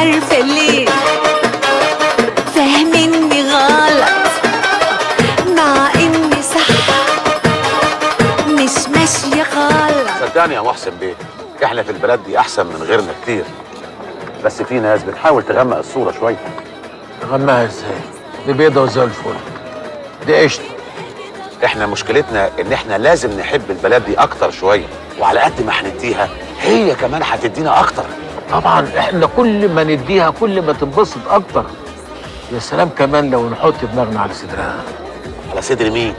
عارفة ليه فاهميني غلط، مع اني صح مش ماشية غلط. صدقني يا محسن بيه، احنا في البلد دي احسن من غيرنا كتير، بس في ناس بتحاول تغمق الصورة شوية. تغمقها ازاي؟ دي بيضة وزي الفل، دي قشطة. احنا مشكلتنا ان احنا لازم نحب البلد دي اكتر شوية، وعلى قد ما هنديها هي كمان هتدينا اكتر. طبعا احنا كل ما نديها كل ما تنبسط اكتر. يا سلام كمان لو نحط دماغنا على صدرها. على صدر مين؟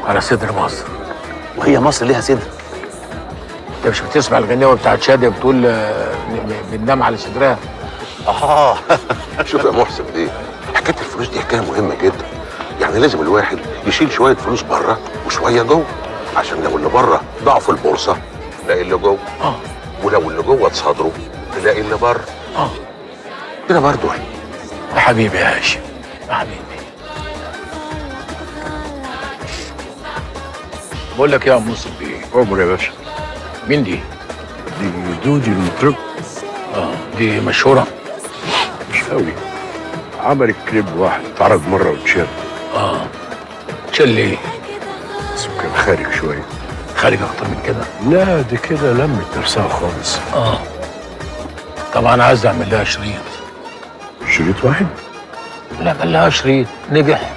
على صدر مصر. وهي مصر ليها صدر؟ انت مش بتسمع الغنيوه بتاعت شاديه بتقول بننام على صدرها؟ اه. شوف يا محسن بيه، حكاية الفلوس دي حكاية مهمة جدا، يعني لازم الواحد يشيل شوية فلوس بره وشوية جوه، عشان لو اللي بره ضعفوا البورصة تلاقي اللي جوه، ولو اللي جوه اتصادروا تلاقي اللي بره. كده برضه. يا حبيبي يا هاشم، يا حبيبي. بقول لك ايه يا منصف بيه؟ عمر يا باشا. مين دي؟ دي دودي المطرب. دي مشهورة؟ مش قوي، عملت كليب واحد اتعرض مرة واتشال. اتشال ليه؟ بس كان خارج شوية. خارج أكتر من كده؟ لا دي كده لمت نفسها خالص. طبعا عايز أعمل لها شريط. شريط واحد؟ نعمل لها شريط نجح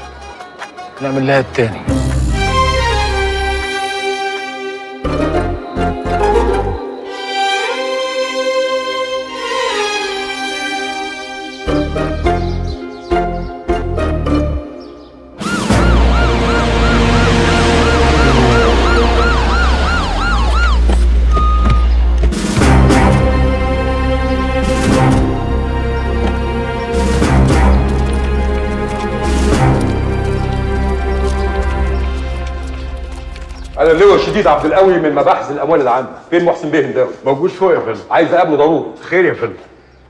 نعمل لها التاني. أنا اللواء الشديد عبد القوي من مباحث الأموال العامة، فين محسن بيه هنداوي؟ موجود فوق يا فندم. عايز أقابله ضروري. خير يا فندم.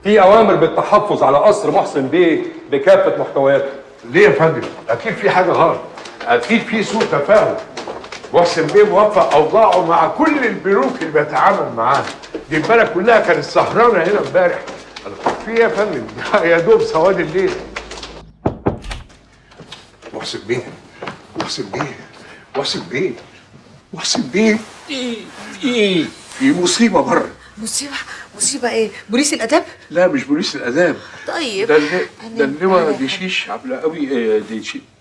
في أوامر بالتحفظ على قصر محسن بيه بكافة محتوياته. ليه يا فندم؟ أكيد في حاجة غلط، أكيد في سوء تفاهم. محسن بيه موفق أوضاعه مع كل البنوك اللي بيتعامل معاها، دي البلد كلها كانت سهرانة هنا امبارح. في إيه يا فندم؟ يا دوب سواد الليل. محسن بيه، محسن بيه، محسن بيه، محسن بيه. ايه؟ في مصيبة بره. مصيبة؟ مصيبة ايه؟ بوليس الآداب؟ لا مش بوليس الآداب. طيب ده اللواء دشيش عبد القوي.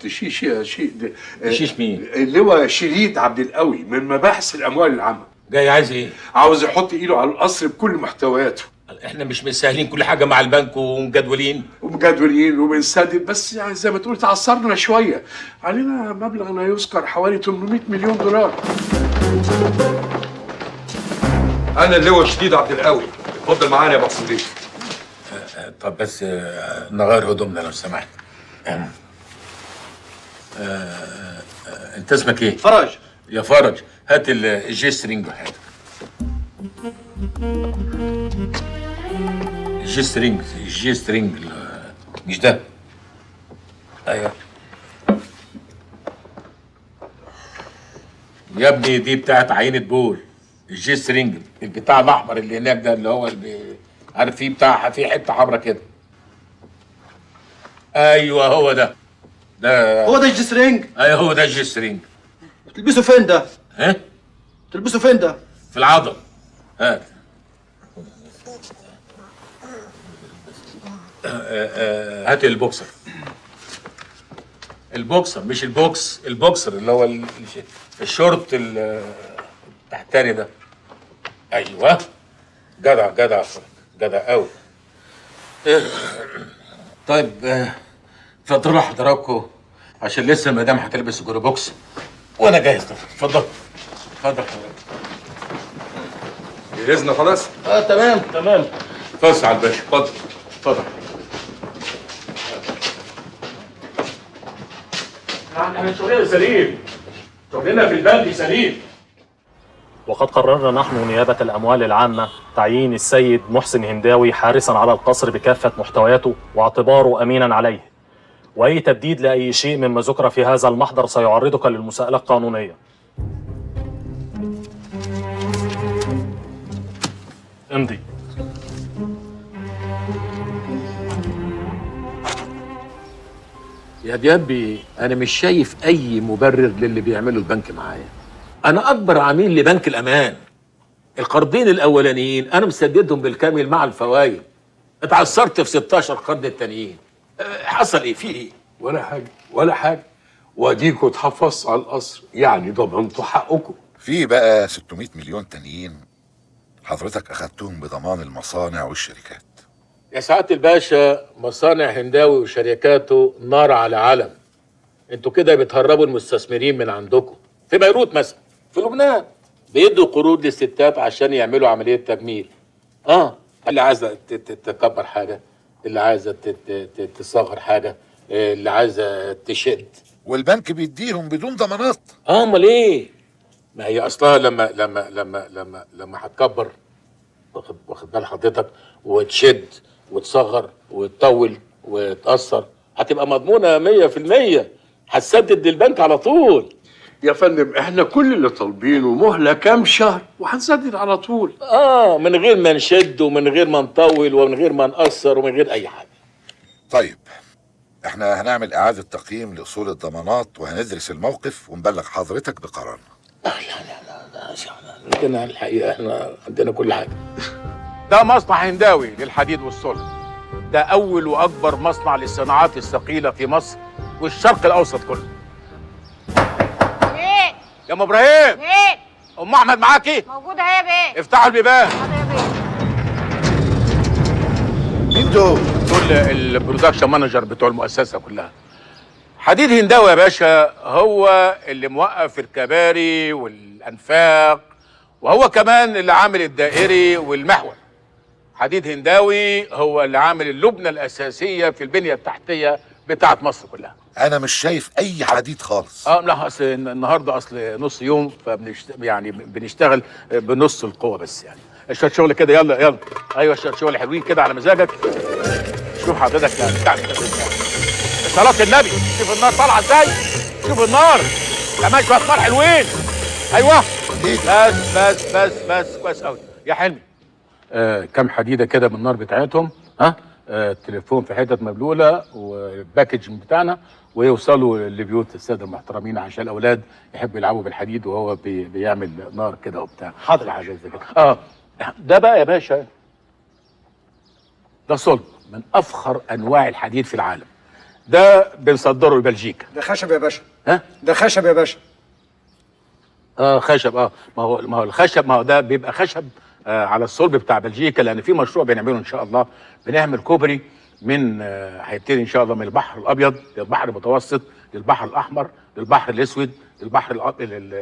دشيش يا شيء. دشيش مين؟ اللواء شديد عبد القوي من مباحث الأموال العامة. جاي عايز ايه؟ عاوز يحط ايده على القصر بكل محتوياته. احنا مش مسهلين كل حاجة مع البنك ومجدولين؟ ومجدولين وبنسدد، بس يعني زي ما تقول تعثرنا شوية، علينا مبلغ لا يذكر حوالي 800 مليون دولار. أنا اللواء الشديد عبد القوي، اتفضل معانا يا محسن بيه. طب بس نغير هدومنا لو سمحت. انت اسمك ايه؟ فرج. يا فرج هات ال G-string وحياتك. ال G-string، ال G-string مش ده. ايوه يا ابني دي بتاعت عينة بول. ال G-string البتاع الاحمر اللي هناك ده، اللي هو اللي عارف فيه بتاع فيه حتة حمرا كده. ايوه هو ده. ده هو ده ال G-string؟ ايوه هو ده ال G-string. تلبسه فين ده؟ ها؟ تلبسه فين ده؟ في العضل. هات. هات البوكسر. البوكسر مش البوكس، البوكسر اللي هو الشورت التحتاني ده. ايوه جدع جدع جدع قوي. طيب اتفضلوا حضراتكم عشان لسه المدام هتلبس الجروبوكس وانا جاهز. اتفضل اتفضل حضرتك. جهزنا خلاص؟ تمام تمام. اتفضل على الباشا. اتفضل اتفضل. احنا شغلنا سليم، شغلنا في البنك سليم. وقد قررنا نحن نيابة الأموال العامة تعيين السيد محسن هنداوي حارسا على القصر بكافة محتوياته واعتباره أمينا عليه، وأي تبديد لأي شيء مما ذكر في هذا المحضر سيعرضك للمساءلة القانونية. امضي. يا ديابي انا مش شايف اي مبرر للي بيعمله البنك معايا. انا اكبر عميل لبنك الامان. القرضين الاولانيين انا مسددهم بالكامل مع الفوائد. اتعثرت في 16 قرض التانيين. حصل ايه؟ في ايه؟ ولا حاجة ولا حاجة، واديكوا اتحفظتوا على القصر، يعني ضمنتوا حقكم. في بقى 600 مليون تانيين حضرتك اخدتهم بضمان المصانع والشركات. يا سعادة الباشا، مصانع هنداوي وشركاته نار على علم. انتوا كده بتهربوا المستثمرين من عندكم. في بيروت مثلا، في لبنان، بيدوا قروض للستات عشان يعملوا عملية تجميل. اللي عايزة تكبر حاجة، اللي عايزة تصغر حاجة، اللي عايزة تشد. والبنك بيديهم بدون ضمانات. امال ايه؟ ما هي اصلها لما لما لما لما لما هتكبر، واخد بال حضرتك، وتشد وتصغر وتطول وتأثر، هتبقى مضمونة 100%، هتسدد للبنك على طول. يا فندم احنا كل اللي طالبينه مهلة كام شهر وهنسدد على طول. من غير ما نشد ومن غير ما نطول ومن غير ما نقصر ومن غير أي حاجة. طيب احنا هنعمل إعادة تقييم لأصول الضمانات وهندرس الموقف ونبلغ حضرتك بقرارنا. لا لا لا لا، عندنا الحقيقة احنا عندنا كل حاجة. ده مصنع هنداوي للحديد والصلب. ده أول وأكبر مصنع للصناعات الثقيلة في مصر والشرق الأوسط كله. ايه؟ يا أم إبراهيم. ايه؟ أم أحمد معاكي؟ موجودة اهي يا بيه. افتحوا البيبان. حاضر يا بيه. مين دول؟ دول ال production manager بتوع المؤسسة كلها. حديد هنداوي يا باشا هو اللي موقف الكباري والأنفاق، وهو كمان اللي عامل الدائري والمحور. حديد هنداوي هو اللي عامل اللبنة الأساسية في البنية التحتية بتاعت مصر كلها. أنا مش شايف أي حديد خالص. لا، أصل النهارده أصل نص يوم، يعني بنشتغل بنص القوة بس يعني. شوية شغل كده، يلا يلا. أيوه شوية شغل حلوين كده على مزاجك. شوف حضرتك بتاع صلاة النبي، شوف النار طالعة إزاي، شوف النار كمان شوية نار حلوين. أيوه بس بس بس بس كويس أوي يا حلمي. كام حديده كده من النار بتاعتهم، ها؟ تلفون في حتت مبلوله وال package بتاعنا، ويوصلوا لبيوت السادة المحترمين عشان الاولاد يحبوا يلعبوا بالحديد وهو بيعمل نار كده وبتاع. حاضر، حاجة زي كده. ده بقى يا باشا ده صلب من افخر انواع الحديد في العالم. ده بنصدره لبلجيكا. ده خشب يا باشا. ها؟ ده خشب يا باشا. خشب. ما هو الخشب، ما هو ده بيبقى خشب على الصلب بتاع بلجيكا، لان في مشروع بنعمله ان شاء الله، بنعمل كوبري من هيبتدي ان شاء الله من البحر الابيض للبحر المتوسط للبحر الاحمر للبحر الاسود للبحر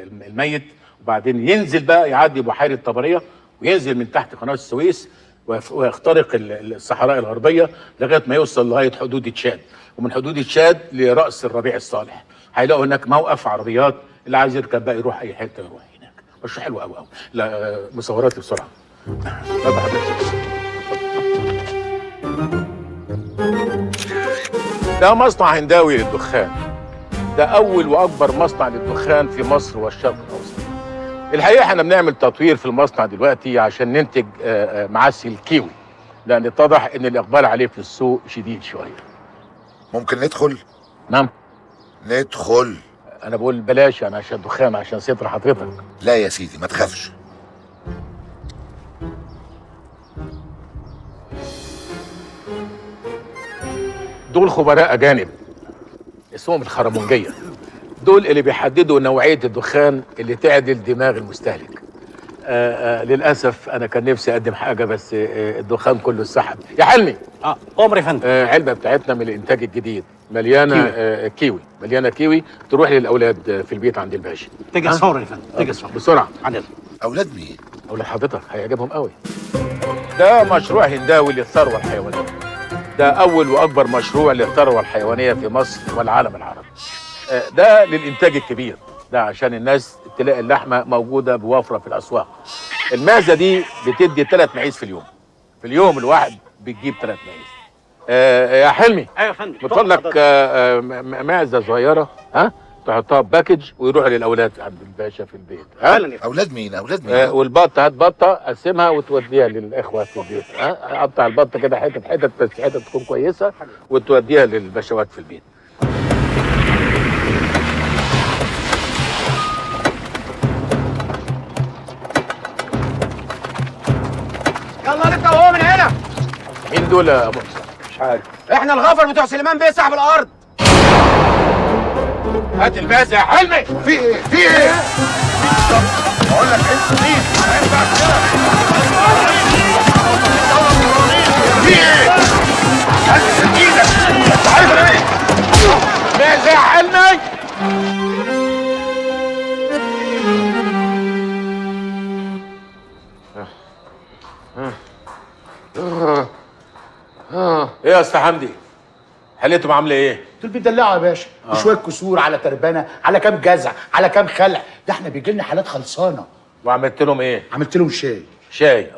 الميت، وبعدين ينزل بقى يعدي بحيرة طبرية وينزل من تحت قناة السويس ويخترق الصحراء الغربية لغاية ما يوصل لغاية حدود تشاد، ومن حدود تشاد لراس الربيع الصالح. هيلاقوا هناك موقف عربيات، اللي عايز يركب بقى يروح اي حتة يروح هناك. مشروع حلو قوي قوي. لا مصوراتي بسرعة. ده مصنع هنداوي للدخان. ده اول واكبر مصنع للدخان في مصر والشرق الاوسط. الحقيقة احنا بنعمل تطوير في المصنع دلوقتي عشان ننتج معسل كيوي، لان اتضح ان الاقبال عليه في السوق شديد شوية. ممكن ندخل؟ نعم ندخل. انا بقول بلاش انا عشان دخان، عشان ستر حضرتك. لا يا سيدي ما تخافش. دول خبراء اجانب اسمهم الخرمونجيه، دول اللي بيحددوا نوعية الدخان اللي تعدل دماغ المستهلك. للاسف انا كان نفسي اقدم حاجة بس الدخان كله اتسحب. يا حلمي. امر يا فندم. علبة بتاعتنا من الانتاج الجديد مليانة كيوي. كيوي، مليانة كيوي، تروح للاولاد في البيت عند الباشا. تجهز فورا يا فندم، تجهز فورا بسرعة. عندنا اولاد مين؟ اولاد حضرتك هيعجبهم قوي. ده مشروع هنداوي للثروه الحيوانية. ده اول واكبر مشروع للثروه الحيوانية في مصر والعالم العربي. ده للانتاج الكبير، ده عشان الناس تلاقي اللحمة موجودة بوفره في الاسواق. المعزه دي بتدي 3 معيز في اليوم. في اليوم الواحد بتجيب 3 معيز. يا حلمي. ايوه يا فندم. من فضلك معزة صغيرة، ها، تحطها في package ويروح للاولاد عند الباشا في البيت. ها؟ اولاد مين؟ اولاد مين؟ والبطه، هات بطه قسمها وتوديها للاخوة في البيت. ها، قطع البطة كده حتت حتت، بس حتت تكون كويسة، وتوديها للباشوات في البيت. يلا نطلع وهو من هنا. مين دول يا محسن؟ مش عارف. احنا الغفر بتوع سليمان بيه صاحب الارض. هات الماس يا حلمي. في ايه؟ في ايه؟ بقول لك انت مين؟ ما ينفعش كده. في ايه؟ هات ايدك. انت عارف انا ايه؟ ماس يا حلمي. ايه يا استاذ حمدي؟ حالتهم عامله ايه؟ دول بيدلعوا يا باشا، شوية كسور على تربانه، على كام جزع، على كام خلع، ده احنا بيجي لنا حالات خلصانه. وعملت لهم ايه؟ عملت لهم شاي. شاي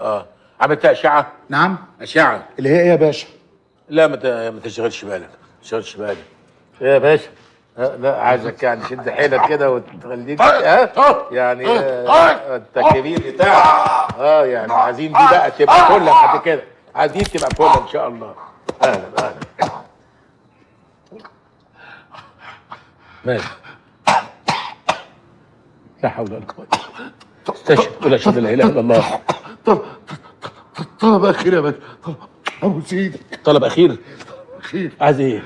عملت اشعه؟ نعم؟ اشعه اللي هي ايه يا باشا؟ لا ما تشغلش بالك، ما تشغلش بالك. ايه يا باشا؟ لا عايزك يعني شد حيلك كده وتخليك يعني انت كبير بتاع يعني عايزين دي بقى تبقى كلها بعد كده، عايزين تبقى كلها ان شاء الله. اهلا اهلا. ماشي. لا حول ولا قوة. استشهد قول اشهد ان لا اله الا الله. طلب اخير يا باشا، طلب ابو سيدك. طلب اخير؟ اخير. عايز ايه؟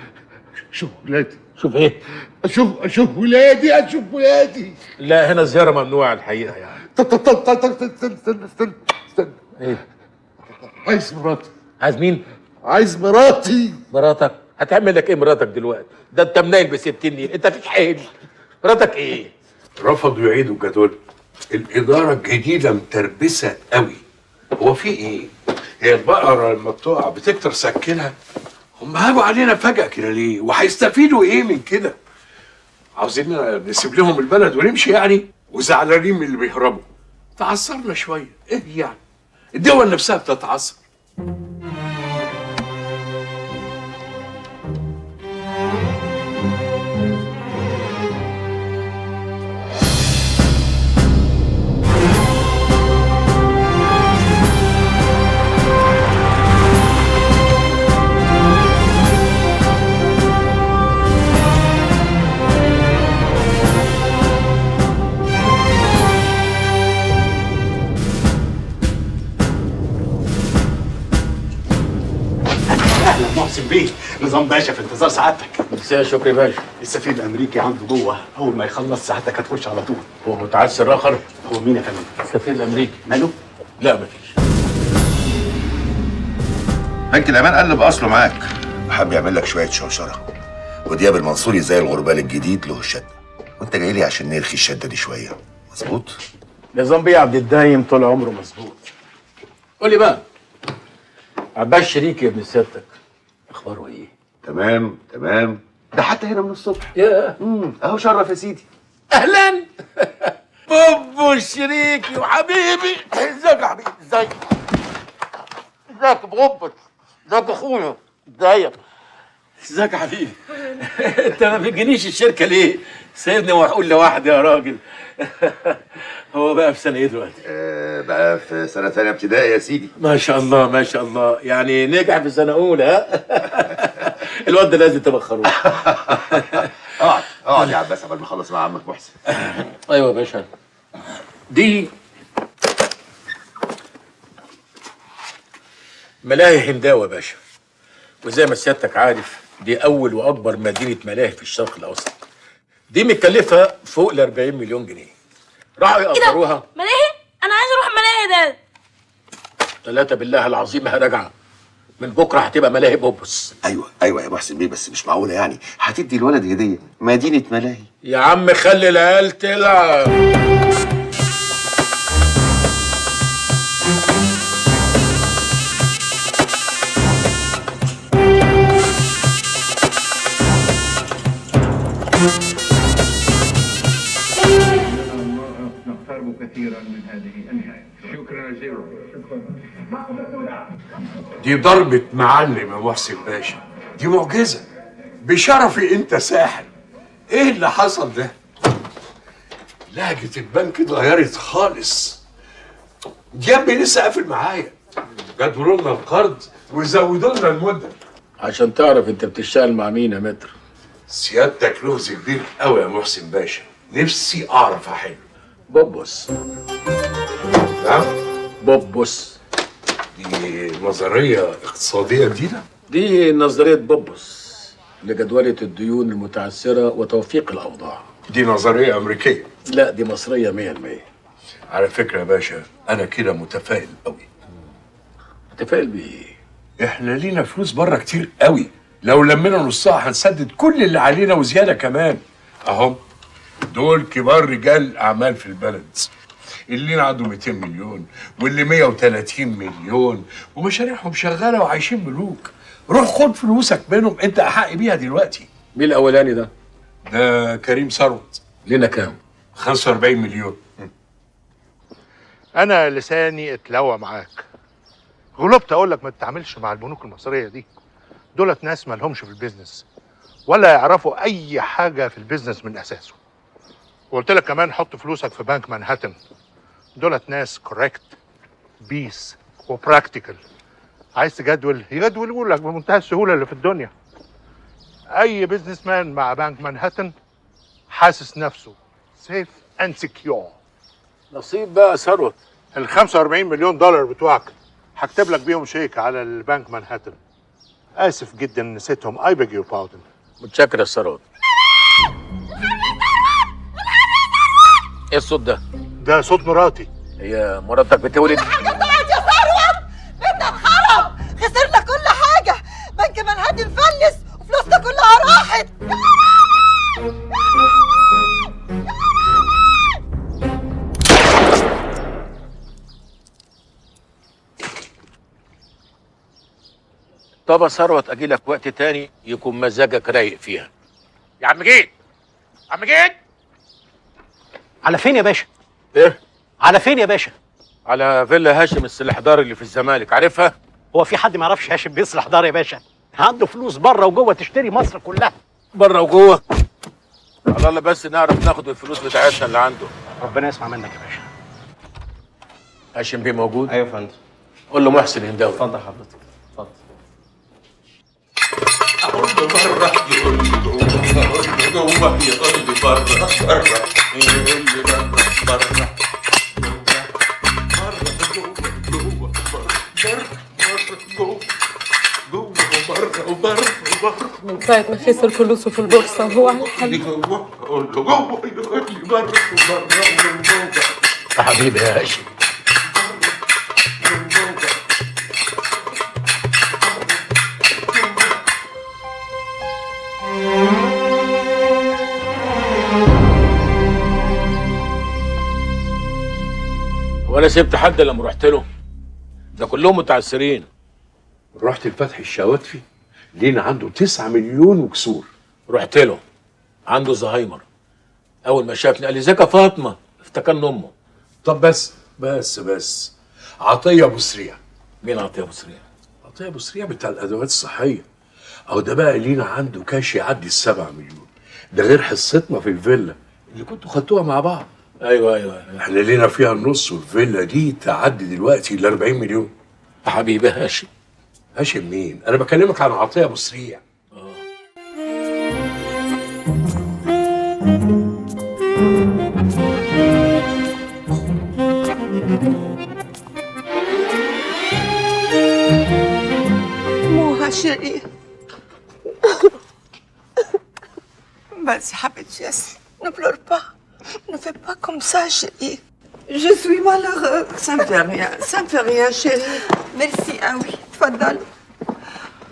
شوف ولادي. شوف ايه؟ اشوف ولادي، اشوف ولادي. لا هنا الزيارة ممنوعة الحقيقة يعني. طب طب طب طب استنى استنى استنى استنى. ايه؟ عايز مراتي. عايز مين؟ عايز مراتي. مراتك؟ هتعمل لك ايه مراتك دلوقتي؟ ده انت منيل ب 60 نيل، انت فيك حيل. مراتك ايه؟ رفضوا يعيدوا الجدول. الإدارة الجديدة متربسة قوي. هو في ايه؟ هي البقرة لما بتقع بتكتر سكنها؟ هم هاجوا علينا فجأة كده ليه؟ وهيستفيدوا ايه من كده؟ عاوزين نسيب لهم البلد ونمشي يعني؟ وزعلانين من اللي بيهربوا. تعثرنا شوية، ايه يعني؟ الدول نفسها بتتعثر. محسن بيه، نظام باشا في انتظار سعادتك. مساء شكري باشا. السفير الامريكي عنده جوه، اول ما يخلص سعادتك هتخش على طول. هو متعسر اخر؟ هو مين يا فندم؟ السفير الامريكي. ماله؟ لا مفيش. بنك الامان قلب اصله معاك، وحب يعمل لك شوية شوشرة. ودياب المنصوري زي الغربال الجديد له الشدة، وانت جاي لي عشان نرخي الشدة دي شوية، مظبوط؟ نظام بيه عبد الدايم طول عمره مظبوط. قول لي بقى عباس شريك يا ابن سيادتك اخباره ايه؟ تمام تمام، ده حتى هنا من الصبح. يا اهو شرف يا سيدي. اهلا بوبو شريكي وحبيبي. ازيك يا حبيبي؟ ازيك؟ ازيك يا بوبو؟ ازيك يا اخويا؟ ازيك؟ ازيك يا حبيبي؟ انت ما بتجينيش الشركة ليه؟ سيبني واقول لوحدي يا راجل. هو بقى في سنة ايه دلوقتي؟ بقى في سنة ثانية ابتدائي يا سيدي. ما شاء الله ما شاء الله، يعني نجح في سنة اولى. ها؟ الواد ده لازم تبخروه. اقعد اقعد يا عباس قبل ما اخلص مع عمك محسن. ايوه يا باشا. دي ملاهي هنداوي يا باشا، وزي ما سيادتك عارف دي اول واكبر مدينة ملاهي في الشرق الاوسط. دي متكلفه فوق ال 40 مليون جنيه. راحوا يقدروها. ملاهي؟ انا عايز اروح ملاهي ده. ثلاثة بالله العظيم هراجعة. من بكره هتبقى ملاهي بوبس. ايوه ايوه يا محسن بيه، بس مش معقولة يعني هتدي الولد هديه مدينة ملاهي. يا عم خلي العيال تلعب. نقترب كثيرا من هذه النهاية. شكرا جزيلا. دي ضربة معلم يا محسن باشا، دي معجزة. بشرفي انت ساحر. ايه اللي حصل ده؟ لهجة البنك اتغيرت خالص. دياب لسه قافل معايا. جدولوا لنا القرض وزودوا لنا المدة. عشان تعرف انت بتشتغل مع مين يا متر. سيادتك لغز كبير قوي يا محسن باشا، نفسي اعرف احله. بوبوس. نعم؟ بوبوس. دي نظرية اقتصادية جديدة؟ دي نظرية بوبوس لجدولة الديون المتعثرة وتوفيق الأوضاع. دي نظرية أمريكية؟ لا، دي مصرية 100%. على فكرة يا باشا، أنا كده متفائل قوي. متفائل بإيه؟ إحنا لينا فلوس بره كتير قوي، لو لمينا نصها هنسدد كل اللي علينا وزيادة كمان. أهم دول كبار رجال الأعمال في البلد، اللي عنده 200 مليون واللي 130 مليون، ومشاريعهم شغالة وعايشين ملوك. روح خد فلوسك منهم، أنت أحق بيها دلوقتي. مين الأولاني ده؟ ده كريم ثروت. لينا كام؟ 45 مليون. انا لساني اتلوى معاك، غلبت اقول لك ما تتعاملش مع البنوك المصرية دي. دولت ناس ما لهمش في ال business ولا يعرفوا اي حاجة في ال business من اساسه. وقلت لك كمان حط فلوسك في بنك مانهاتن، دولت ناس correct بيس و practical. عايز تجدول يجدولوا لك بمنتهى السهولة اللي في الدنيا. اي businessman مع بنك مانهاتن حاسس نفسه safe and secure. نصيب بقى ثروت. ال 45 مليون دولار بتوعك هكتب لك بيهم شيك على البنك مانهاتن. اسف جدا نسيتهم، I beg your pardon. متشكر يا ثروت. ايه الصوت ده؟ ده صوت مراتي. هي مراتك بتولد؟ حاجة ضاعت يا ثروت، بيتنا اتخرب، خسرنا كل حاجة، بنك مانهاتن فلس وفلوسنا كلها راحت. طب يا ثروت اجي لك وقت تاني يكون مزاجك رايق فيها. يا عم جيد، عم جيد. على فين يا باشا؟ ايه؟ على فين يا باشا؟ على فيلا هاشم السلحدار اللي في الزمالك، عارفها؟ هو في حد ما يعرفش هاشم بيصلح دار يا باشا؟ عنده فلوس بره وجوه تشتري مصر كلها. بره وجوه؟ على الله بس نعرف ناخد الفلوس بتاعتنا اللي عنده. ربنا يسمع منك يا باشا. هاشم بيه موجود؟ ايوه يا فندم. قول له محسن هنداوي. اتفضل حضرتك، اتفضل. اقول له بره يقول لي جوه، اقول له جوه يقول لي بره، بره يقول لي بره، بره بره جوه، جوه بره، بره جوه، جوه بره وبره وبره. من ساعة ما خسر فلوسه في البورصة وهو على الحل. جوه اقول له جوه يقول لي بره وبره وجوه. يا حبيبي يا هاشم. ولا سبت حد لما رحت له، ده كلهم متعسرين. رحت لفتحي الشواتفي، لينا عنده 9 مليون وكسور. رحت له عنده زهايمر، اول ما شافني قال لي ازيك يا فاطمة، افتكرني امه. طب بس بس بس، عطية ابو سريع. مين عطية ابو سريع؟ عطية ابو سريع بتاع الادوات الصحية. او ده بقى لينا عنده كاش يعدي 7 مليون، ده غير حصتنا في الفيلا اللي كنتوا خدتوها مع بعض. ايوه ايوه، احنا لينا فيها النص، والفيلا دي تعدي دلوقتي ال 40 مليون. يا حبيبي هاشم. هاشم مين؟ انا بكلمك عن عطية ابو سريع. موها chérie. Vas-y حبيبتي، ne pleure pas. Ne fais pas comme ça, chérie. Je suis malheureuse. Ça me fait rien, ça me fait rien, chérie. Merci قوي. اتفضلي.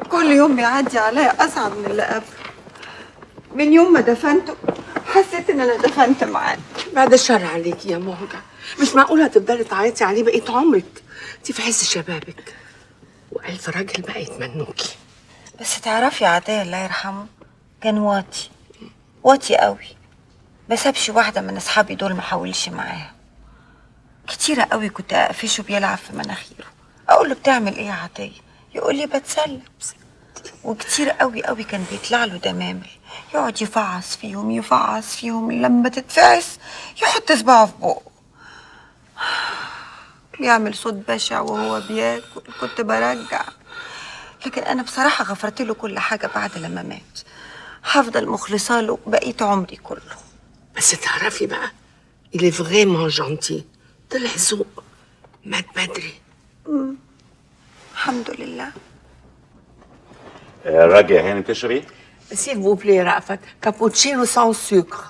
كل يوم بيعدي عليا أصعب من اللي قبله. من يوم ما دفنته حسيت إن أنا دفنت معاه. بعد الشر عليكي يا مهجة، مش معقولة هتفضلي تعيطي عليه بقية عمرك. انت في عز شبابك وألف راجل بقى يتمنوكي. بس تعرفي عطية الله يرحمه كان واطي، واطي قوي. ما سابش واحدة من أصحابي دول ما حاولش معاها. كتيرة قوي كنت أقفشه بيلعب في مناخيره، أقول له بتعمل إيه يا عطية؟ يقول لي بتسلى. وكتير قوي قوي كان بيطلع له دمامل، يقعد يفعص فيهم يفعص فيهم، لما تتفعس يحط صباعه في بقه، بيعمل صوت بشع وهو بياكل. كنت برجع، لكن أنا بصراحة غفرت له كل حاجة بعد لما مات. هفضل مخلصة له بقية عمري كله. بس تعرفي بقى اللي vraiment gentil طلع ذوق، مات بدري. الحمد لله. راجع يا هانم تشرب ايه؟ s'il vous plaît رأفت، كابوتشينو sans sucre.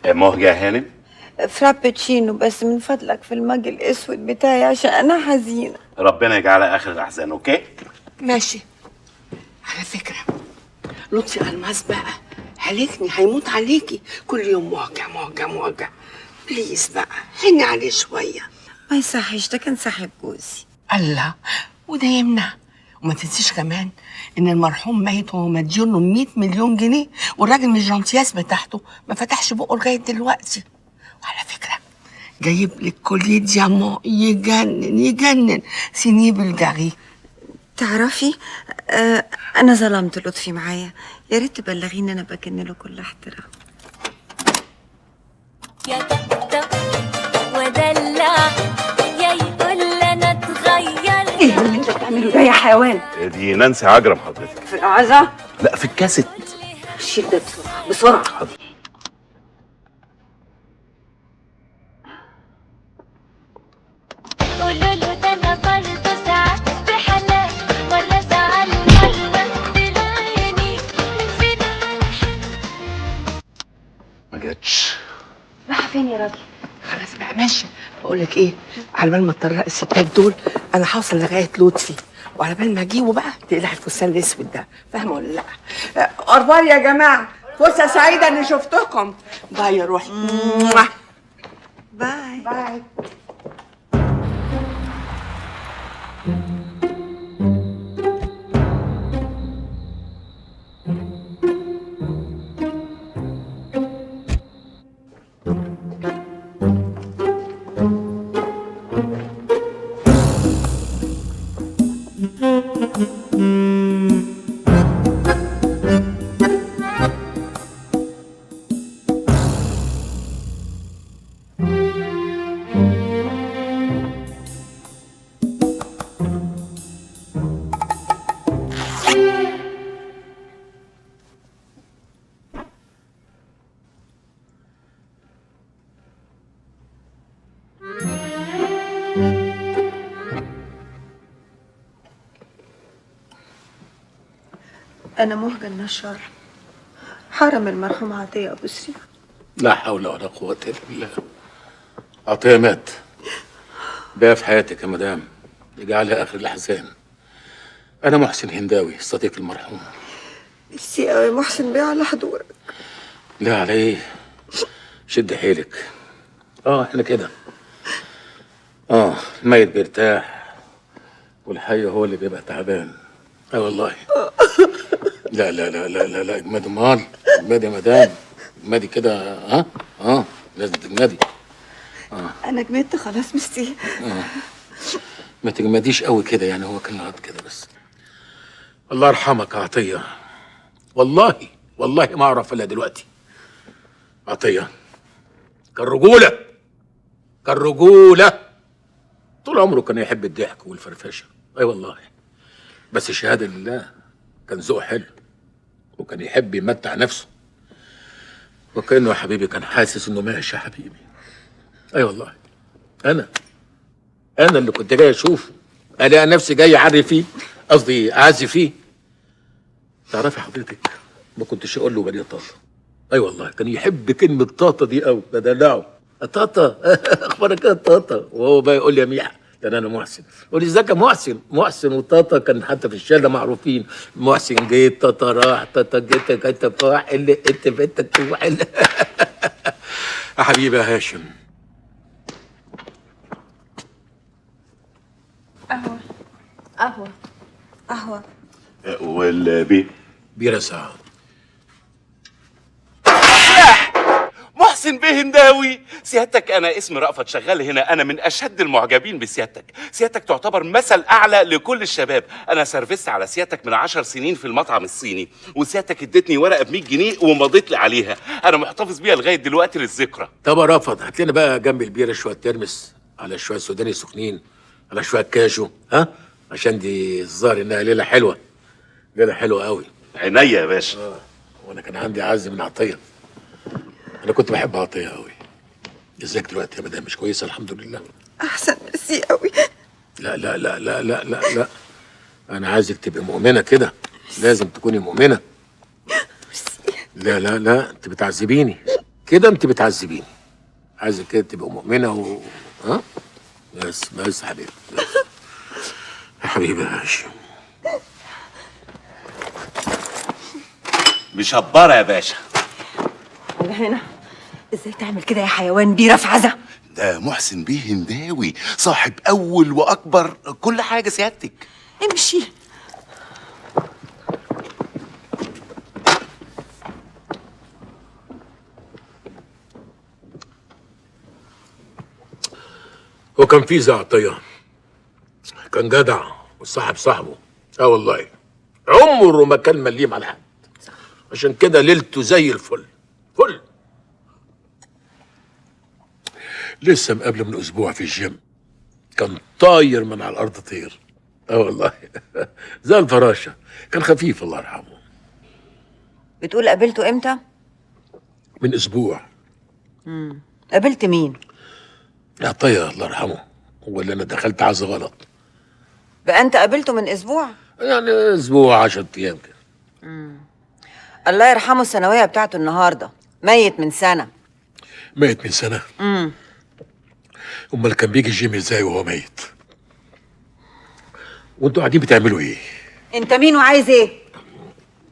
مهجة يا هانم؟ frappuccino بس من فضلك في ال mug الاسود بتاعي عشان انا حزينة. ربنا يجعلها اخر الاحزان. okay؟ ماشي. على فكرة لطفي الماس بقى هلكني، هيموت عليكي كل يوم مهجه مهجه مهجه. please بقى حني عليه شوية. ما يصحش، ده كان صاحب جوزي. الله، وده يمنع. وما تنسيش كمان ان المرحوم ميت وهو مديون له 100 مليون جنيه، والراجل من ال gentillesse بتاعته ما فتحش بقه لغاية دلوقتي. وعلى فكرة جايب لك collier diamants يجنن يجنن، signé Bulgari. تعرفي انا ظلمت لطفي معايا، يا ريت تبلغيني انا بكن له كل احترام. يا طبطب ودلع يا يقول انا اتغيرت. ايه اللي انت بتعمله ده يا حيوان؟ دي نانسي عجرم حضرتك. في العزا؟ لا في الكاسيت. شيل ده بسرعة بسرعة. حاضر. قولوا له ده انا برضه ساعات بحالات، مرة زعل مرة تلاقيني من فين. ما جاتش. رايحة فين يا راجل؟ خلاص بقى ماشي. بقول لك ايه، على بال ما تطرق الستات دول انا هوصل لغاية لطفي، وعلى بال ما اجيبه بقى تقلع الفستان الاسود ده، فاهمه ولا لا؟ au revoir يا جماعة، فرصة سعيدة اني شفتكم. bye يا روحي. bye bye. أنا مهجة النشار، حرم المرحوم عطية أبو سريع. لا حول ولا قوة إلا بالله. عطية مات. بقى في حياتك يا مدام، اجعلها آخر الأحزان. أنا محسن هنداوي صديق المرحوم. ميرسي أوي محسن بيه على حضورك. لا على إيه؟ شد حيلك. إحنا كده. الميت بيرتاح والحي هو اللي بيبقى تعبان. والله. لا لا لا لا لا لا، اجمدي امال، اجمدي يا مدام، اجمدي كده. ها لازم تجمدي. انا جمدت خلاص ميرسي. ما تجمديش قوي كده يعني، هو كان غلط كده بس. الله يرحمك يا عطية، والله والله ما اعرف الا دلوقتي. عطية كان رجولة، كان رجولة طول عمره، كان يحب الضحك والفرفشة. اي والله، بس الشهادة لله كان ذوقه حلو، وكان يحب يمتع نفسه، وكأنه يا حبيبي كان حاسس انه ماشي يا حبيبي. اي والله، انا اللي كنت جاي اشوفه، الاقي نفسي جاي اعري فيه، قصدي اعزي فيه. تعرفي حضرتك ما كنتش اقول له بني طاطا. اي والله كان يحب كلمة طاطا دي قوي، بدلعه طاطا. اخبارك ايه يا طاطا؟ وهو بقى يقول لي يا ميحه، لان انا محسن. يقول لي ازيك يا محسن؟ محسن وطاطا كان حتى في الشارع معروفين، محسن جيت طاطا راح، طاطا جيت جيت راح، اللي انت بنت يا حبيبي يا هاشم. قهوة قهوة قهوة والبي بيرة ساعة. محسن بيه هنداوي، سيادتك انا اسمي رأفت، شغال هنا، انا من اشد المعجبين بسيادتك. سيادتك تعتبر مثل اعلى لكل الشباب. انا سرفست على سيادتك من 10 سنين في المطعم الصيني، وسيادتك اديتني ورقة ب 100 جنيه ومضيت لي عليها، انا محتفظ بيها لغاية دلوقتي للذكرى. طب يا رأفت هات لنا بقى جنب البيره شوية ترمس، على شوية سوداني سخنين، على شوية كاجو، ها؟ عشان دي الظاهر انها ليلة حلوة، ليلة حلوة قوي. عينيا يا باشا. وانا كان عندي عز من عطية، انا كنت بحب عطية قوي. ازيك دلوقتي يا مدام؟ مش كويسة؟ الحمد لله احسن، ميرسي قوي. لا لا لا لا لا لا لا، انا عايزك تبقي مؤمنة كده، لازم تكوني مؤمنة. لا لا لا، انت بتعذبيني كده، انت بتعذبيني. عايزك كده تبقي مؤمنة ها؟ بس بس يا حبيبي، بس يا حبيبي يا هاشم. مشبره يا باشا. ولا هنا ازاي تعمل كده يا حيوان؟ بيه رفعزه. ده محسن بيه هنداوي، صاحب اول واكبر كل حاجة سيادتك. امشي. هو كان في زعطيه، كان جدع وصاحب صاحبه. اه والله عمره ما كان مليم على حد، عشان كده ليلته زي الفل فل. لسه مقابله من اسبوع في الجيم، كان طاير من على الارض طير. اه والله زي الفراشة، كان خفيف الله يرحمه. بتقول قابلته امتى؟ من اسبوع. قابلت مين؟ عطية الله يرحمه، هو اللي انا دخلت عز غلط. بقى انت قابلته من اسبوع؟ يعني اسبوع 10 ايام كده. الله يرحمه، الثانوية بتاعته النهارده، ميت من سنة. ميت من سنة؟ امال كان بيجي الجيم ازاي وهو ميت؟ وانتوا قاعدين بتعملوا ايه؟ انت مين وعايز ايه؟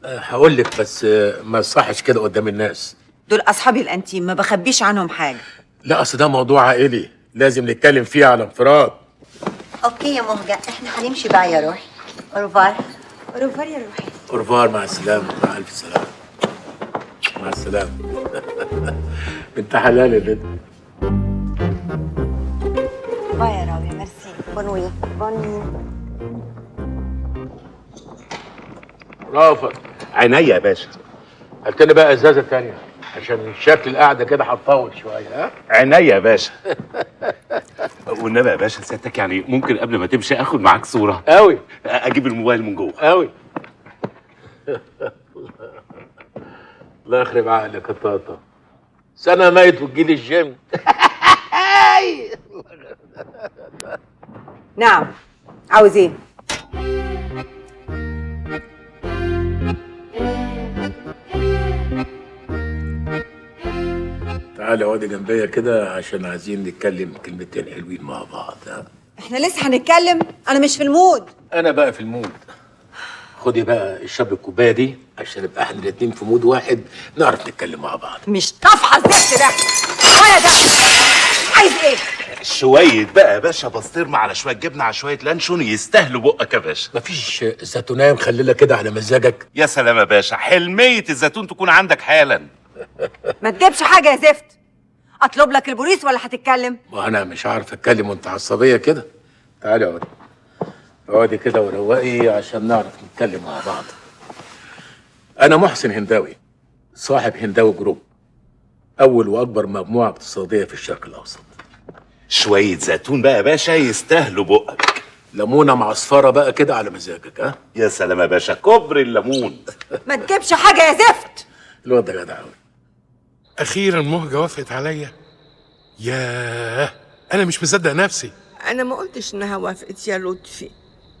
هقول لك بس ما صحش كده قدام الناس. دول اصحابي الانتيم، ما بخبيش عنهم حاجة. لا اصل ده موضوع عائلي لازم نتكلم فيه على انفراد. okay يا مهجة، احنا هنمشي بقى يا روحي. au revoir. au revoir يا روحي. au revoir، مع السلامة. مع الف سلامه. مع السلامة. بنت حلال يا بنت. bye يا راوية، merci. bonne nuit. bonne nuit. رافت. عينيا يا باشا. قلت لي بقى ازازة تانية عشان شكل القعدة كده هتطول شوية. ها؟ عينيا يا باشا. والنبي يا باشا سيادتك، يعني ممكن قبل ما تمشي اخد معاك صوره؟ قوي. اجيب الموبايل من جوه. قوي. الله يخرب عقلك يا طاطا، سنة ميت وتجيلي الجيم. نعم، عاوز ايه؟ تعالي اقعدي جنبيا كده عشان عايزين نتكلم كلمتين حلوين مع بعض. ها؟ احنا لسه هنتكلم؟ انا مش في ال mood. انا بقى في ال mood. خدي بقى اشربي الكوباية دي عشان نبقى احنا الاتنين في mood واحد نعرف نتكلم مع بعض. مش طافحه الزفت ده ولا ده. عايز ايه؟ شوية بقى يا باشا بسطرمه على شوية جبنه على شوية لانشون يستاهلوا بقك يا باشا. مفيش زيتونيه مخلله كده على مزاجك؟ يا سلام يا باشا، حلميه الزيتون تكون عندك حالا. ما تجيبش حاجة يا زفت. اطلب لك البوليس ولا هتتكلم؟ ما انا مش عارف اتكلم وانت عصبية كده. تعالي اقعدي، اقعدي كده وروقي عشان نعرف نتكلم مع بعض. انا محسن هنداوي، صاحب هنداوي group، اول واكبر مجموعة اقتصادية في الشرق الاوسط. شوية زيتون بقى يا باشا يستاهلوا بقك. ليمونه معصفره بقى كده على مزاجك. ها؟ يا سلام يا باشا، كوبري الليمون. ما تجيبش حاجة يا زفت. الواد ده جدع قوي. اخيرا مهجه وافقت عليا. ياه، انا مش مصدق نفسي. انا ما قلتش انها وافقت يا لطفي،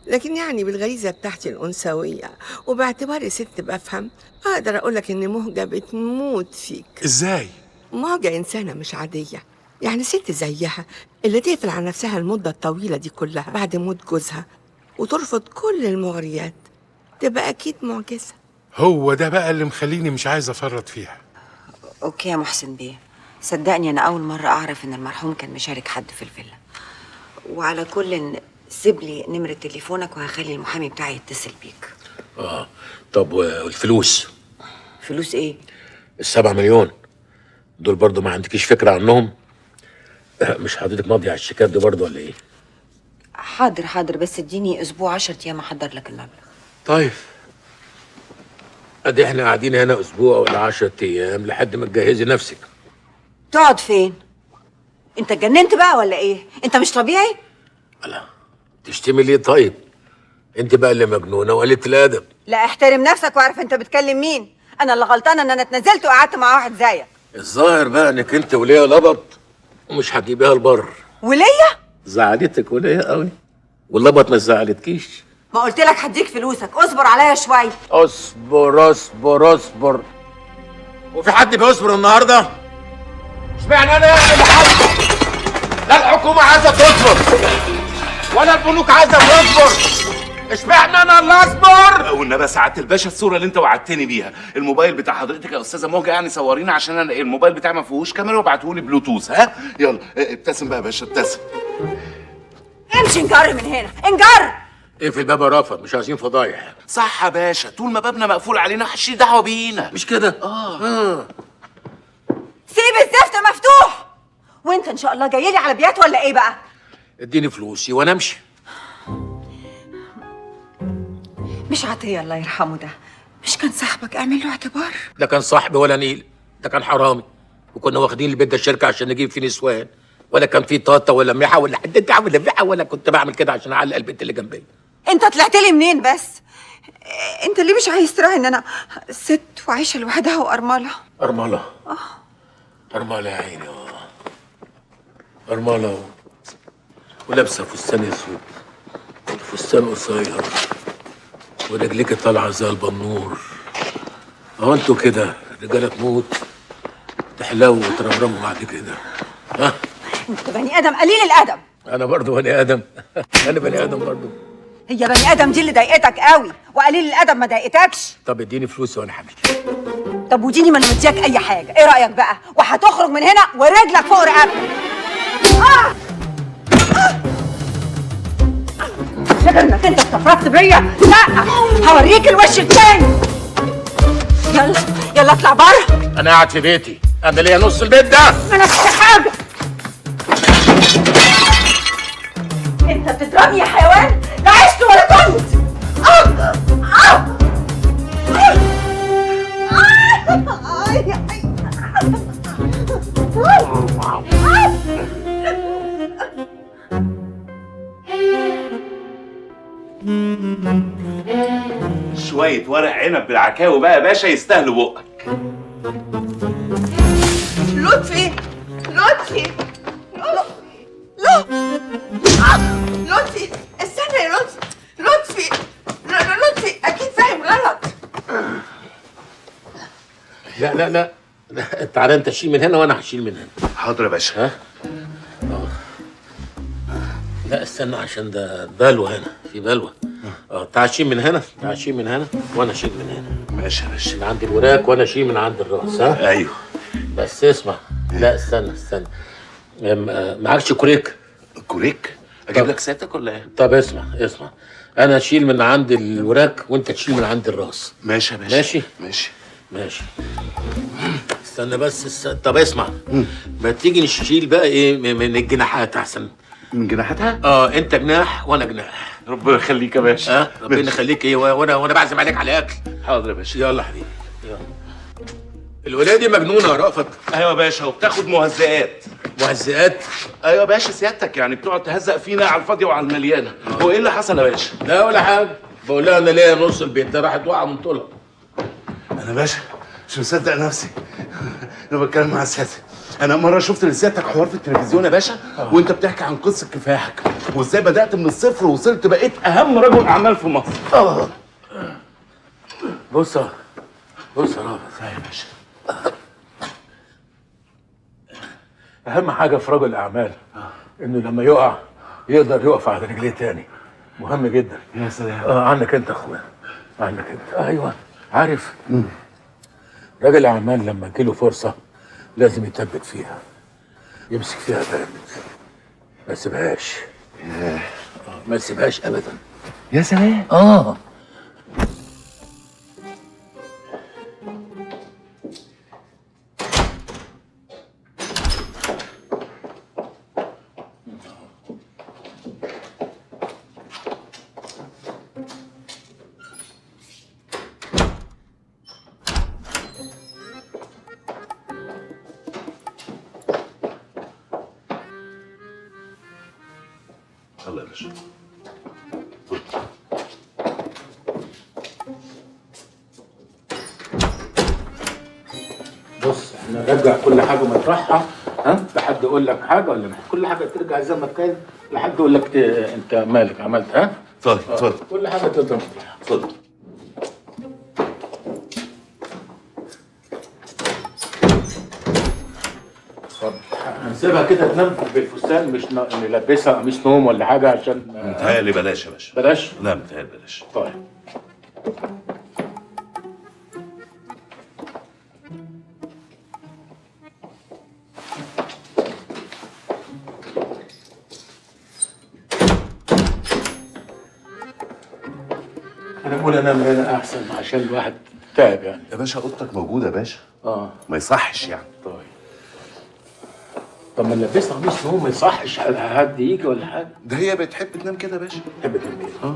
لكن يعني بالغريزه بتاعتي الانثوية وباعتباري ست بفهم، اقدر اقولك ان مهجه بتموت فيك. ازاي؟ مهجه انسانه مش عادية، يعني ست زيها اللي تقفل على نفسها المدة الطويلة دي كلها بعد موت جوزها وترفض كل المغريات، تبقى اكيد معجزه. هو ده بقى اللي مخليني مش عايز افرط فيها. okay يا محسن بيه، صدقني انا اول مرة اعرف ان المرحوم كان مشارك حد في الفيلا. وعلى كل سيب لي نمره تليفونك وهخلي المحامي بتاعي يتصل بيك. اه طب والفلوس؟ فلوس ايه؟ ال7 مليون دول برضو ما عندكيش فكرة عنهم؟ مش حضرتك ماضيه على الشيكات دي برضو ولا ايه؟ حاضر حاضر، بس اديني اسبوع 10 ايام احضر لك المبلغ. طيب ادي احنا قاعدين هنا اسبوع ولا 10 ايام لحد ما تجهزي نفسك. تقعد فين؟ انت اتجننت بقى ولا ايه؟ انت مش طبيعي؟ لا تشتمي ليه طيب؟ انت بقى اللي مجنونة وقلة الادب. لا احترم نفسك واعرف انت بتكلم مين. انا اللي غلطانة ان انا اتنزلت وقعدت مع واحد زيك. الظاهر بقى انك انت وليه لبط ومش هتجيبيها البر. وليه؟ زعلتك وليه قوي؟ واللبط ما زعلتكيش. ما قلت لك هديك فلوسك، اصبر عليا شوية. اصبر اصبر اصبر. وفي حد بيصبر النهارده؟ اشمعنى انا يعني اللي حد؟ لا الحكومة عايزه تصبر ولا البنوك عايزه تصبر، اشمعنى انا اللي اصبر؟ والنبي سعادة الباشا الصورة اللي انت وعدتني بيها، الموبايل بتاع حضرتك يا استاذه موجه يعني صورينا، عشان انا الموبايل بتاعي ما فيهوش كاميرا، وابعته لي بلوتوث. ها يلا ابتسم بقى يا باشا، ابتسم. امشي انجر من هنا، انجر. اقفل الباب يا رافت، مش عايزين فضايح. صح يا باشا، طول ما بابنا مقفول علينا محدش ليه دعوه بينا، مش كده؟ سيب الزفت مفتوح. وانت ان شاء الله جاي لي على بيات ولا ايه بقى؟ اديني فلوسي وانا امشي. مش عطية الله يرحمه ده مش كان صاحبك؟ اعمل له اعتبار. ده كان صاحبي ولا نيل، ده كان حرامي، وكنا واخدين البيت ده الشركة عشان نجيب فيه نسوان، ولا كان فيه طاطا ولا ميحه ولا حد ولا ميحه، ولا كنت بعمل كده عشان اعلق البنت اللي جنبي. انت طلعت لي منين بس؟ انت ليه مش عايز تراعي ان انا ست وعايشة لوحدها وارمله؟ ارملة؟ ارملة يا عيني، ارملة ولابسه فستان اسود وفستان قصير ورجليك طالعه زي البنور. اهو انتوا كده الرجالة تموت تحلو وترمرموا بعد كده. ها انت بني ادم قليل الادب. انا برضو بني ادم. انا بني ادم برضو. هي بني ادم دي اللي ضايقتك قوي، وقليل الادب ما ضايقتكش؟ طب اديني فلوسي وانا همشي. طب وديني ما انا مدياك اي حاجة، ايه رايك بقى؟ وهتخرج من هنا ورجلك فوق رقبتك. فاكر انك انت استفردت بيا؟ لا هوريك الوش التاني. يلا يلا اطلع بره. انا قاعد في بيتي، انا ليا نص البيت ده. ما نفس حاجة. انت بتضربني يا حيوان؟ لا عشت ولا كنت. شوية ورق عنب بالعكاوي بقى يا باشا يستاهلوا بقك. لطفي لطفي لا لطفي استنى يا لطفي. لطفي لطفي اكيد فاهم غلط. لا لا لا تعالى انت شيل من هنا وانا هشيل من هنا. حاضر يا باشا. ها؟ لا استنى عشان ده بلوه هنا، في بلوه. تعال شيل من هنا، تعال شيل من هنا وانا اشيل من هنا. ماشي يا باشا. من عند الوراك وانا اشيل من عند الراس. ها؟ ايوه. بس اسمع، لا استنى استنى، معكش كوريك؟ كوريك؟ اجيب لك سيادتك ولا ايه؟ طب اسمع اسمع، انا اشيل من عند الوراك وانت تشيل من عند الراس. ماشي يا باشا. ماشي؟ ماشي ماشي. استنى بس استنى. طب اسمع، ما تيجي نشيل بقى ايه من الجناحات احسن. من جناحاتها؟ انت جناح وانا جناح. ربنا يخليك يا باشا. ربنا يخليك. ايه وانا بعزم عليك على اكل. حاضر يا باشا. يلا حبيبي يلا. الولاية دي مجنونة يا رأفت. ايوه يا باشا، وبتاخد مهزئات. مهزئات؟ ايوه يا باشا سيادتك يعني بتقعد تهزق فينا على الفاضيه وعلى المليانة. هو ايه اللي حصل يا باشا؟ لا ولا حاجة، بقول لها انا ليا نص البيت ده، راحت واقعه من طولها. انا باشا مش مصدق نفسي انا بتكلم مع سيادتك. انا مرة شفت لسيادتك حوار في التلفزيون يا باشا، وانت بتحكي عن قصة كفاحك وازاي بدات من الصفر ووصلت بقيت اهم رجل اعمال في مصر. بص بص يا رافت. يا باشا، اهم حاجة في رجل الاعمال انه لما يقع يقدر يقف على رجليه تاني. مهم جدا. يا سلام. عنك انت يا اخويا، عنك انت. ايوه عارف، رجل الاعمال لما تجيله فرصة لازم يثبت فيها، يمسك فيها جامد، ما يسيبهاش. ما يسيبهاش ابدا. يا سلام. يلا يا باشا. بص احنا نرجع كل حاجة مطرحها. ها؟ لحد يقول لك حاجة ولا ما كل حاجة ترجع زي ما كانت، لحد يقول لك انت مالك عملت. ها؟ طيب اتفضل. كل حاجة تقدر. اتفضل. هنسيبها كده تنام بالفستان، مش نلبسها قميص نوم ولا حاجة عشان متهيألي بلاش يا باشا. بلاش؟ لا متهيألي بلاش. طيب. أنا بقول أنام هنا أحسن عشان الواحد تعب يعني. يا باشا أوضتك موجودة يا باشا. ما يصحش يعني. طيب. طب ما نلبسها قميص نوم ما يصحش حد يجي ولا حاجة؟ ده هي بتحب تنام كده يا باشا. بتحب تنام كده.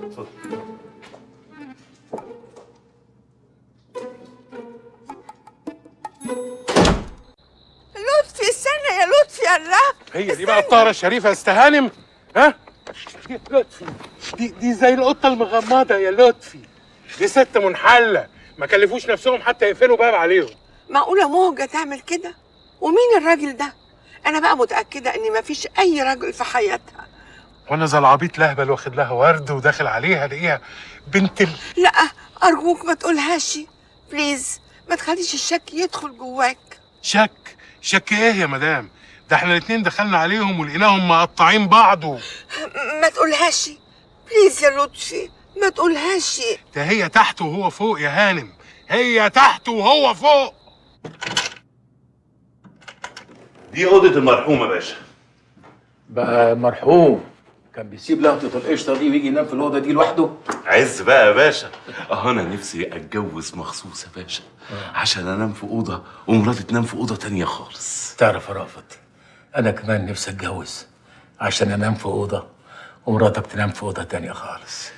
اتفضل. لطفي استنى يا لطفي. الله، هي دي بقى الطاهرة الشريفة يا استهانم. ها؟ لطفي دي زي القطة المغمضة يا لطفي. دي ست منحلة، ما كلفوش نفسهم حتى يقفلوا باب عليهم. معقولة مهجة تعمل كده؟ ومين الراجل ده؟ أنا بقى متأكدة إن مفيش أي راجل في حياتها. وأنا زي العبيط لهبل واخد لها ورد وداخل عليها الاقيها بنت ال... لا أرجوك ما تقولهاش، please ما تخليش الشك يدخل جواك. شك؟ شك إيه يا مدام؟ ده إحنا الاتنين دخلنا عليهم ولقيناهم مقطعين بعض ما تقولهاش please يا لطفي، ما تقولهاش. ده هي تحت وهو فوق يا هانم، هي تحت وهو فوق. دي أوضة المرحوم يا باشا. بقى مرحوم كان بيسيب لقطة القشطة دي ويجي ينام في الأوضة دي لوحده؟ عز بقى يا باشا. أنا نفسي أتجوز مخصوص يا باشا عشان أنام في أوضة ومراتي تنام في أوضة تانية خالص. تعرف يا رأفت، أنا كمان نفسي أتجوز عشان أنام في أوضة ومراتك تنام في أوضة تانية خالص.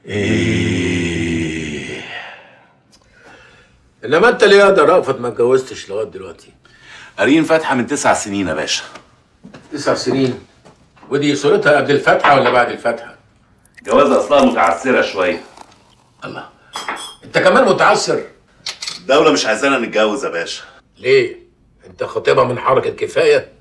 إيه إنما أنت ليه يا رأفت ما اتجوزتش لغاية دلوقتي؟ قارين فاتحة من 9 سنين يا باشا. 9 سنين؟ ودي صورتها قبل الفاتحة ولا بعد الفاتحة؟ جوازها أصلها متعثرة شوية. الله، أنت كمان متعثر؟ الدولة مش عايزانا نتجوز يا باشا. ليه؟ أنت خطيبها من حركة كفاية؟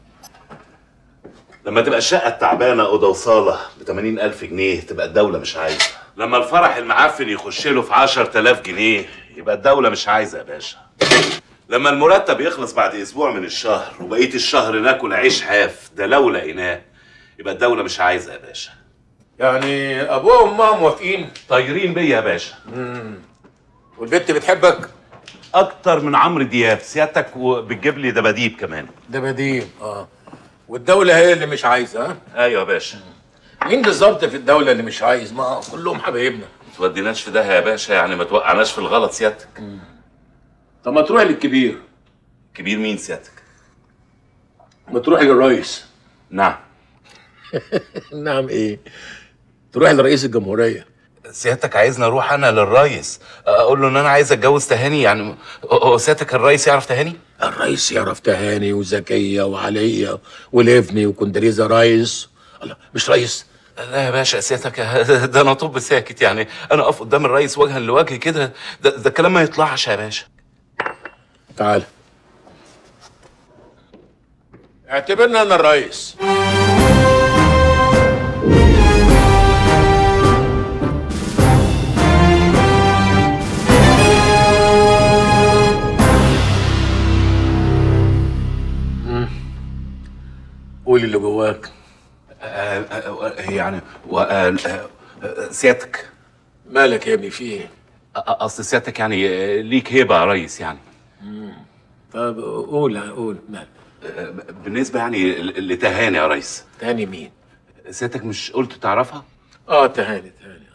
لما تبقى الشقة التعبانة أوضة وصالة ب 80,000 جنيه تبقى الدولة مش عايزة. لما الفرح المعفن يخش له في 10,000 جنيه يبقى الدولة مش عايزة يا باشا. لما المرتب يخلص بعد اسبوع من الشهر وبقية الشهر ناكل عيش حاف ده لو لقيناه يبقى الدولة مش عايزة يا باشا. يعني ابوها وامها موافقين؟ طايرين بيا يا باشا. والبت بتحبك؟ اكتر من عمرو دياب سيادتك، وبتجيب لي دباديب كمان. دباديب والدولة هي اللي مش عايزة. ها؟ ايوه يا باشا. مين بالظبط في الدولة اللي مش عايز؟ ما كلهم حبايبنا. ما توديناش في ده يا باشا، يعني ما توقعناش في الغلط سيادتك. طب ما تروح للكبير. كبير مين سيادتك؟ ما تروح للرئيس. نعم. نعم ايه؟ تروح لرئيس الجمهورية. سيادتك عايزني اروح انا للرئيس اقول له ان انا عايز اتجوز تهاني؟ يعني هو سيادتك الرئيس يعرف تهاني؟ الرئيس يعرف تهاني وزكية وعلية وليفني وكوندريزا رايس. الله، مش رئيس؟ لا يا باشا سيادتك ده انا طب ساكت، يعني انا اقف قدام الرئيس وجها لوجه كده ده الكلام ما يطلعش يا باشا. تعال اعتبرنا انا الرئيس. قول اللي جواك. يعني سيادتك. مالك يا ابني، في ايه؟ اصل سيادتك يعني ليك هيبة يا ريس يعني. طب قول قول مالك. بالنسبة يعني لتهاني يا ريس. تهاني مين؟ سيادتك مش قلت تعرفها؟ تهاني تهاني.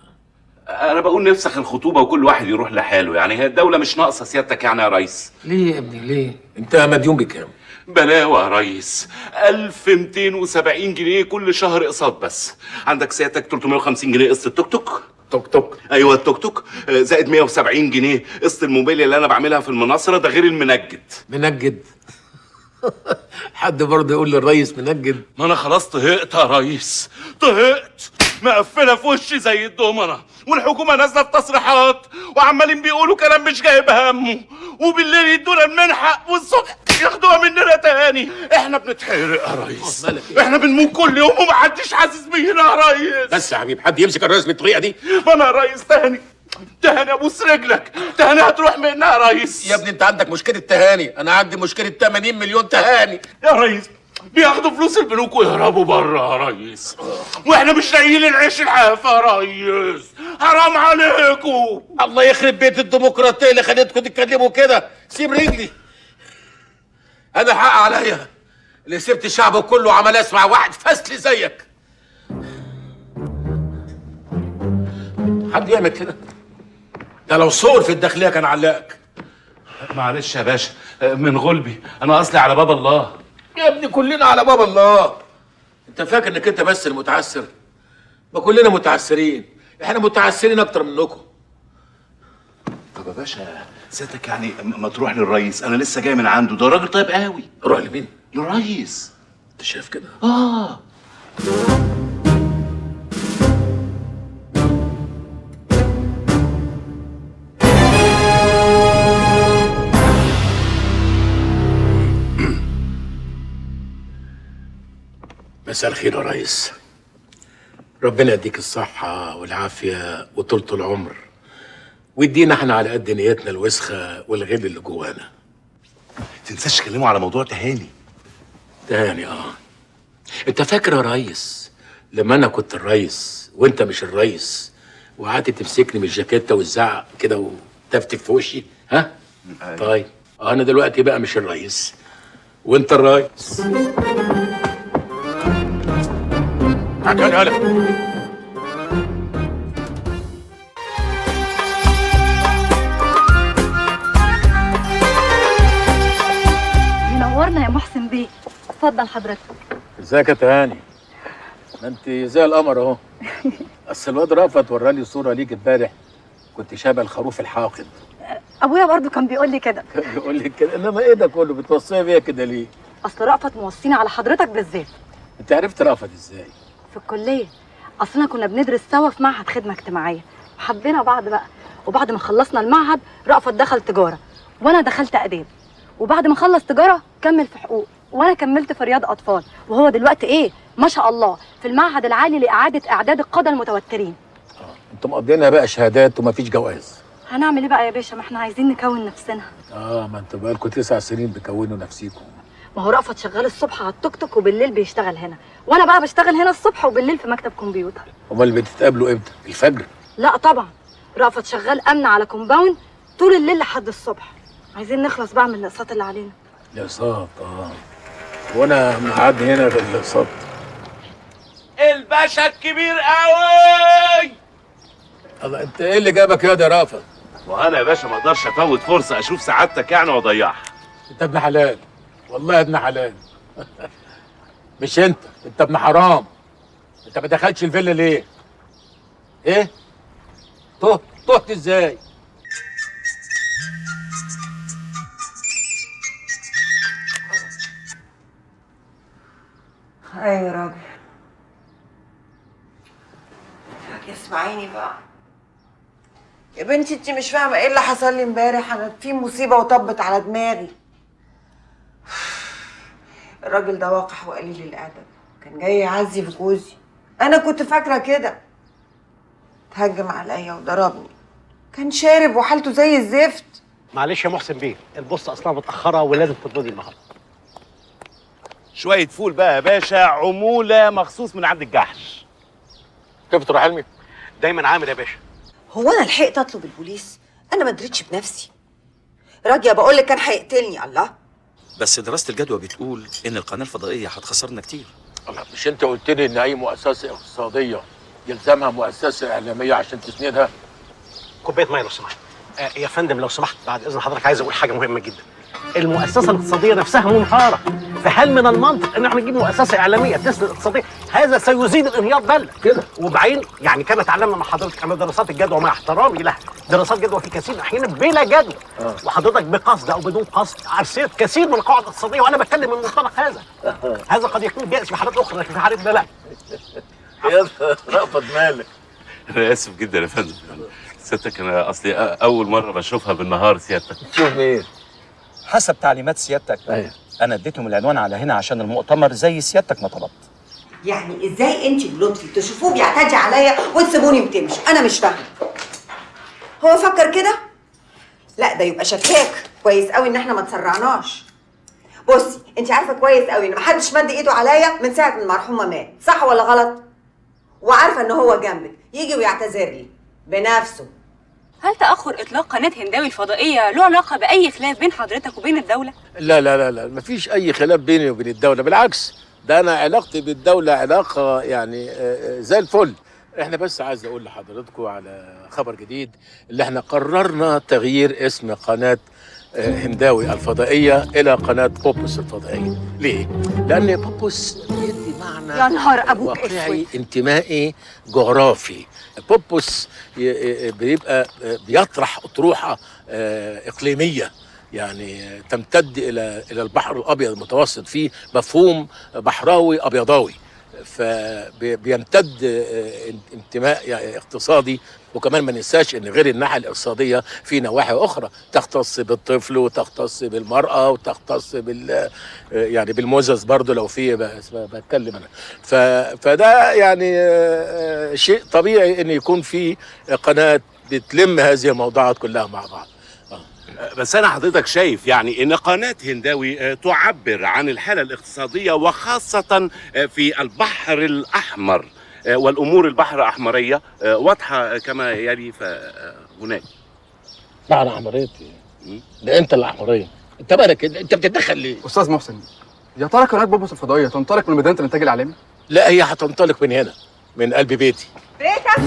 انا بقول نفسخ الخطوبة وكل واحد يروح لحاله، يعني هي الدولة مش ناقصه سيادتك يعني يا ريس. ليه يا ابني ليه؟ انت مديون بكام؟ بلاوة يا ريس، 1270 جنيه كل شهر اقساط بس. عندك سيادتك 350 جنيه قسط التوك توك. توك توك؟ ايوه التوك توك، زائد 170 جنيه قسط الموبيليا اللي انا بعملها في المناصره، ده غير المنجد. منجد؟ حد برضه يقول للريس منجد؟ ما انا خلاص طهقت يا ريس، طهقت. مقفلة في وشي زي الضمنه، والحكومة نازله بتصريحات وعمالين بيقولوا كلام مش جايب همه، وبالليل يدونا المنحة والصبح ياخدوها مننا تاني. احنا بنتحرق يا ريس، احنا بنموت كل يوم ومحدش حاسس بينا يا ريس. بس يا حبيب، حد يمسك الريس بالطريقة دي؟ ما انا يا ريس تهاني، تهاني ابوس رجلك، تهاني هتروح مننا يا ريس. يا ابني انت عندك مشكلة تهاني، انا عندي مشكلة 80 مليون تهاني يا ريس. بياخدوا فلوس البنوك ويهربوا بره يا ريس، واحنا مش لاقيين العيش الحاف يا ريس. حرام عليكم. الله يخرب بيت الديمقراطية اللي خليتكم تتكلموا كده. سيب رجلي، انا حق عليا اللي سبت الشعب كله وعمال اسمع واحد فسل زيك. حد يعمل كده؟ ده لو صور في الداخلية كان علقك. معلش يا باشا، من غلبي، انا اصلي على باب الله. يا ابني كلنا على باب الله. انت فاكر انك انت بس المتعسر؟ ما كلنا متعسرين، احنا متعسرين اكتر منكم. طب يا باشا سيادتك يعني ما تروح للريس، انا لسه جاي من عنده، ده راجل طيب قوي. روح لمين؟ للريس. انت شايف كده؟ اه. مساء الخير يا ريس، ربنا يديك الصحة والعافية وطولة العمر، ويدينا احنا على قد نيتنا الوسخة والغل اللي جوانا. تنساش تكلموا على موضوع تهاني. تهاني اه. انت فاكر يا ريس لما انا كنت الريس وانت مش الريس، وقعدت تمسكني من الجاكيتة وتزعق كده وتفتف في وشي؟ ها؟ أيوة. طيب انا دلوقتي بقى مش الريس وانت الريس. هلا هلا. منورنا يا محسن بيه، اتفضل حضرتك. ازيك يا تهاني؟ ما انت زي القمر اهو. اصل الواد رأفت وراني صوره ليك امبارح، كنت شبه الخروف الحاقد. ابويا برضو كان بيقول لي كده. كان بيقول لي كده، انما ايه ده كله بتوصيه بيا كده ليه؟ اصل رأفت موصيني على حضرتك بالذات. انت عرفت رأفت ازاي؟ في الكلية، اصلنا كنا بندرس سوا في معهد خدمة اجتماعية، وحبينا بعض بقى، وبعد ما خلصنا المعهد رأفت دخل تجارة وانا دخلت اداب، وبعد ما خلص تجارة كمل في حقوق، وانا كملت في رياض اطفال، وهو دلوقتي ايه ما شاء الله في المعهد العالي لاعادة اعداد القادة المتوترين. انتوا مقضينها بقى شهادات ومفيش جواز. هنعمل ايه بقى يا باشا؟ ما احنا عايزين نكون نفسنا. ما انتوا بقالكوا 9 سنين بتكونوا نفسيكم. ما هو رأفت شغال الصبح على التوك توك وبالليل بيشتغل هنا، وانا بقى بشتغل هنا الصبح وبالليل في مكتب كمبيوتر. امال بتتقابلوا امتى؟ الفجر؟ لا طبعا، رأفت شغال امن على compound طول الليل لحد الصبح. عايزين نخلص بقى من الاقساط اللي علينا. الاقساط؟ وانا مقعدني هنا غير الاقساط. الباشا الكبير قوي. الله، انت ايه اللي جابك يا رأفت؟ وانا يا باشا ما اقدرش افوت فرصة اشوف سعادتك يعني واضيعها. انت ابن حلال، والله يا ابن حلال. مش انت ابن حرام. انت ما دخلتش الفيلا ليه؟ ايه؟ تهت ازاي؟ ايوه يا راجل، اسمعيني بقى يا بنتي، انت مش فاهمه ايه اللي حصل لي امبارح. انا في مصيبة وطبت على دماغي. الراجل ده وقح وقليل الادب، كان جاي يعزي في جوزي، انا كنت فاكره كده. اتهجم عليا وضربني، كان شارب وحالته زي الزفت. معلش يا محسن بيه، البص اصلا متاخرة ولازم تتقضي النهارده. شوية فول بقى يا باشا، عمولة مخصوص من عند الجحش. كيف تروح حلمي؟ دايما عامل يا باشا. هو انا لحقت اطلب البوليس؟ انا ما دريتش بنفسي. راجيه بقول لك كان هيقتلني. الله. بس دراسة الجدوى بتقول إن القناة الفضائية هتخسرنا كتير. الله، مش أنت قلت لي إن أي مؤسسة اقتصادية يلزمها مؤسسة إعلامية عشان تسندها؟ كوباية مية لو سمحت. يا فندم لو سمحت، بعد إذن حضرتك عايز أقول حاجة مهمة جدا. المؤسسة الاقتصادية نفسها منهارة، فهل من المنطق إن احنا نجيب مؤسسة إعلامية تسند الاقتصادية؟ هذا سيزيد الانهيار بلة كده. وبعدين يعني كما تعلمنا مع حضرتك أن دراسات الجدوى، مع احترامي لها، دراسات جدوى في كثير من الأحيان بلا جدوى. وحضرتك بقصد أو بدون قصد عرسيت كثير من القواعد الاقتصادية، وأنا بتكلم من منطلق هذا. هذا قد يكون جائز في حالات أخرى، لكن في حالتنا لا. يا رأفت مالك؟ أنا آسف جدا يا فندم. سيادتك أنا أصلي أول مرة بشوفها بالنهار سيادتك. تشوف مين؟ حسب تعليمات سيادتك. أيوه. انا اديتهم العنوان على هنا عشان المؤتمر زي سيادتك ما طلبت. يعني ازاي انت ولطفي تشوفوه بيعتدي عليا وتسيبوني وتمشوا؟ انا مش فاهمه. هو فكر كده؟ لا ده يبقى شكاك. كويس قوي ان احنا ما تسرعناش. بصي انت عارفه كويس قوي ان محدش مد ايده عليا من ساعة ما المرحوم ما مات، صح ولا غلط؟ وعارفه ان هو جنبك، يجي ويعتذر لي بنفسه. هل تأخر إطلاق قناة هنداوي الفضائية له علاقة بأي خلاف بين حضرتك وبين الدولة؟ لا لا لا لا، مفيش أي خلاف بيني وبين الدولة، بالعكس ده أنا علاقتي بالدولة علاقة يعني زي الفل. احنا بس عايز أقول لحضراتكم على خبر جديد، اللي احنا قررنا تغيير اسم قناة هنداوي الفضائية إلى قناة بوبوس الفضائية. ليه؟ لأن بوبوس بيدي معنى يا نهار أبوك واقعي انتمائي جغرافي. بوبوس بيبقى بيطرح أطروحة إقليمية، يعني تمتد إلى البحر الأبيض المتوسط، فيه مفهوم بحراوي أبيضاوي، فبيمتد انتماء يعني اقتصادي. وكمان ما ننساش ان غير الناحية الاقتصادية في نواحي اخرى تختص بالطفل وتختص بالمراة وتختص بال يعني بالمزز برضه لو في بتكلم انا. فده يعني شيء طبيعي ان يكون في قناة بتلم هذه الموضوعات كلها مع بعض. بس أنا حضرتك شايف يعني إن قناة هنداوي تعبر عن الحالة الاقتصادية، وخاصة في البحر الأحمر، والأمور البحر الأحمرية واضحة كما يلي فهناك. بحر أحمرية ده أنت اللي أحمرية، أنت مالك؟ أنت بتتدخل ليه؟ أستاذ محسن، يا ترى قناة بوبوس الفضائية تنطلق من مدينة الإنتاج الإعلامي؟ لا، هي هتنطلق من هنا، من قلب بيتي. بيتك؟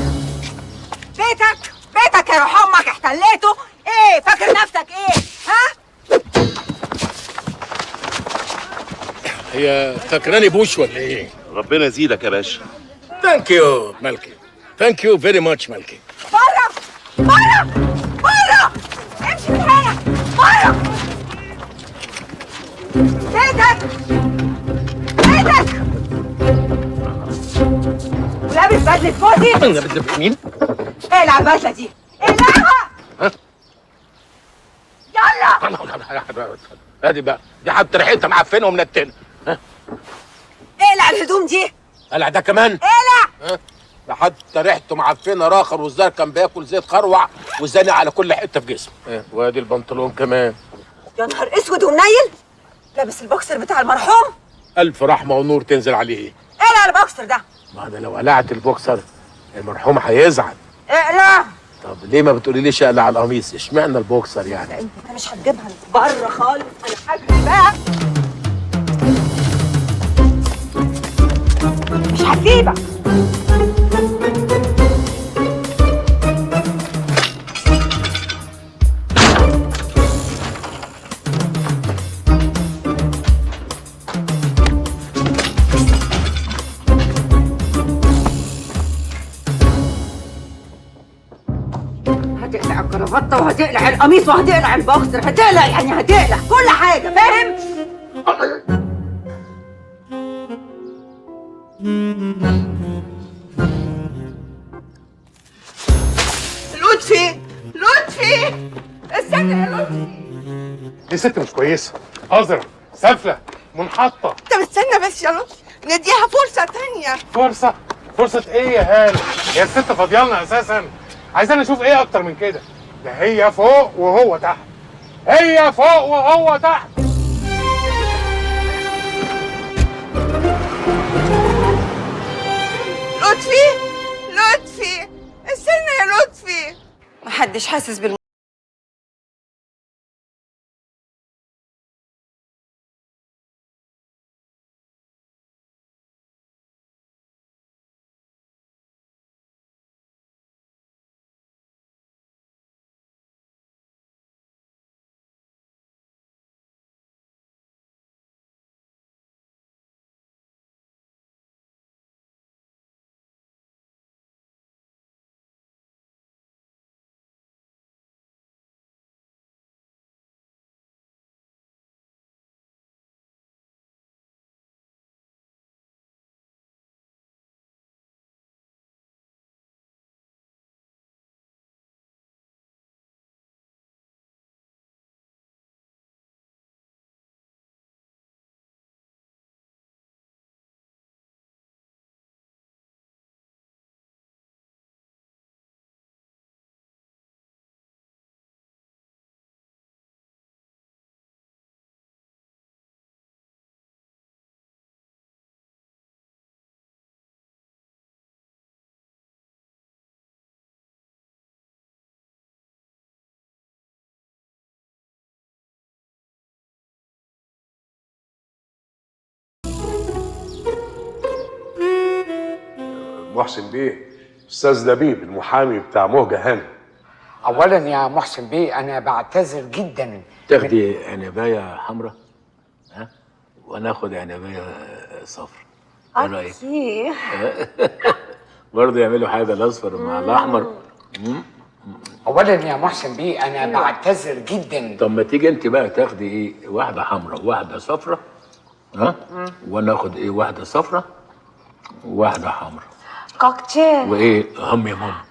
بيتك؟ بيتك يا روح أمك احتليته؟ ايه فاكر نفسك ايه؟ ها؟ هي فاكراني بوش ولا ايه؟ ربنا يزيدك يا باشا. thank you مالكي، thank you very much مالكي. بره بره بره، امشي من هنا بره. بيتك بيتك، ولابس بدلة فوزي. بدلة مين؟ اقلع البدلة دي، اقلعها. ها؟ يلا. ادي بقى دي حتى ريحتها معفنه ومنتنه. ها؟ اقلع الهدوم دي. قلع ده كمان؟ اقلع. ده حتى ريحته معفنه راخر، والزار كان بياكل زيت خروع وزانق على كل حتة في جسمه. وادي البنطلون كمان. يا نهار اسود ومنيل، لابس البوكسر بتاع المرحوم. الف رحمه ونور تنزل عليه. اقلع البوكسر ده. ما انا لو قلعت البوكسر المرحوم هيزعل. اقلع. طب ليه ما بتقوليليش اقلع القميص؟ اشمعنى البوكسر يعني؟ انت مش هتجيبها بره خالص، انا هجري بقى، مش هسيبك. هتقلع الكرافته وهتقلع القميص وهتقلع البوكسر، هتقلع يعني هتقلع كل حاجة، فاهم؟ لطفي لطفي استنى يا لطفي. دي ست مش كويسة، قذرة، سافله، منحطه. طب استنى بس يا لطفي، نديها فرصة تانية. فرصة؟ فرصة ايه يا هاله؟ هي الست فاضيالنا اساسا؟ عايزين اشوف ايه اكتر من كده؟ ده هي فوق وهو تحت، هي فوق وهو تحت. لطفي لطفي استنى يا لطفي. محدش حاسس بالم محسن بيه، استاذ لبيب المحامي بتاع مهجة هانم. اولا يا محسن بيه انا بعتذر جدا. تاخدي عنبايه حمراء ها وانا اخد عنبايه صفرا، ايه رايك؟ برضه يعملوا حاجة الاصفر مع الاحمر. اولا يا محسن بيه انا بعتذر جدا. طب ما تيجي انت بقى تاخدي ايه، واحدة حمراء وواحدة صفرا، ها وانا اخد ايه، واحدة صفرا وواحدة حمراء. كوكتيل وايه هم يا ماما.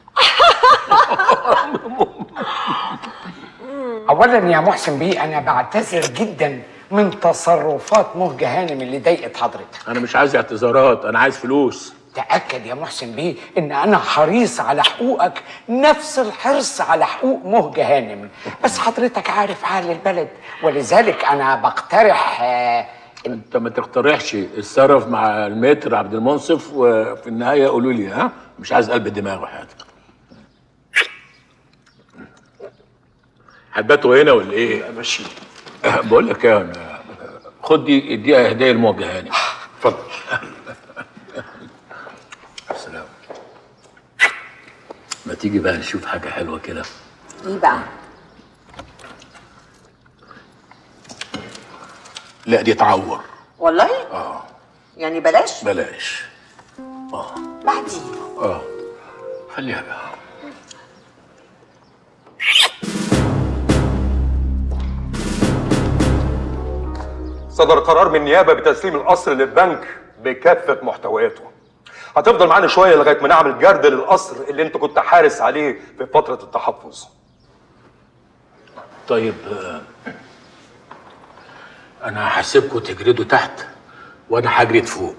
اولا يا محسن بيه انا بعتذر جدا من تصرفات مهجة هانم اللي ضايقت حضرتك. انا مش عايز اعتذارات، انا عايز فلوس. تأكد يا محسن بيه ان انا حريص على حقوقك نفس الحرص على حقوق مهجة هانم، بس حضرتك عارف حال البلد، ولذلك انا بقترح. انت ما تقترحش، اتصرف مع المتر عبد المنصف وفي النهاية قولوا لي. ها مش عايز قلب دماغ وحياتك. هتباتوا هنا ولا ايه؟ ماشي. بقول لك ايه، خد دي اديها هديه لمهجة هانم. اتفضل. السلام. ما تيجي بقى نشوف حاجة حلوة كده. ايه بقى؟ لا دي تعور. والله؟ يعني بلاش؟ بلاش. بعدين. خليها بقى. صدر قرار من النيابة بتسليم القصر للبنك بكافة محتوياته. هتفضل معانا شوية لغاية ما نعمل جرد للقصر اللي انت كنت حارس عليه في فترة التحفظ. طيب انا هسيبكم تجردوا تحت وانا هجرد فوق،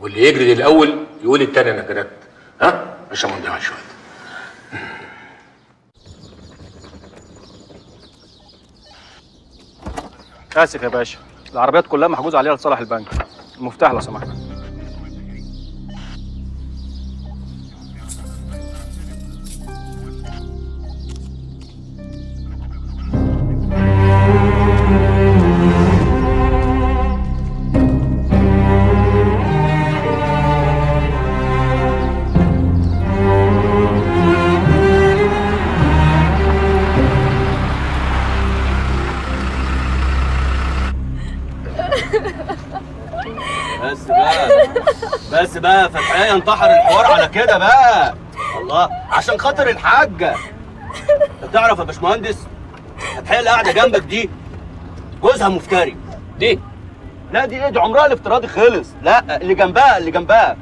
واللي يجرد الاول يقول التاني انا جردت، ها؟ عشان ما نضيعش وقت. اسف يا باشا، العربيات كلها محجوز عليها لصالح البنك. المفتاح لو سمحت. بس بقى فتحية انتحر الحوار على كده بقى. الله، عشان خاطر الحاجة. انت تعرف يا باشمهندس فتحية اللي قاعدة جنبك دي جوزها مفتري. دي؟ لا دي ايه، دي عمرها الافتراضي خلص. لا اللي جنبها، اللي جنبها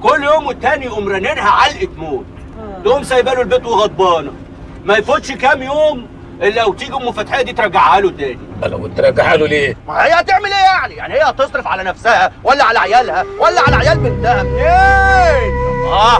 كل يوم والتاني يقوم رنينها علقة موت، تقوم سايبه له البيت وغضبانة. ما يفوتش كام يوم الا وتيجي ام فتحيه دي ترجعها له تاني. لو ترجعها له ليه؟ ما هي هتعمل ايه يعني؟ يعني هي هتصرف على نفسها ولا على عيالها ولا على عيال بنتها منين؟ الله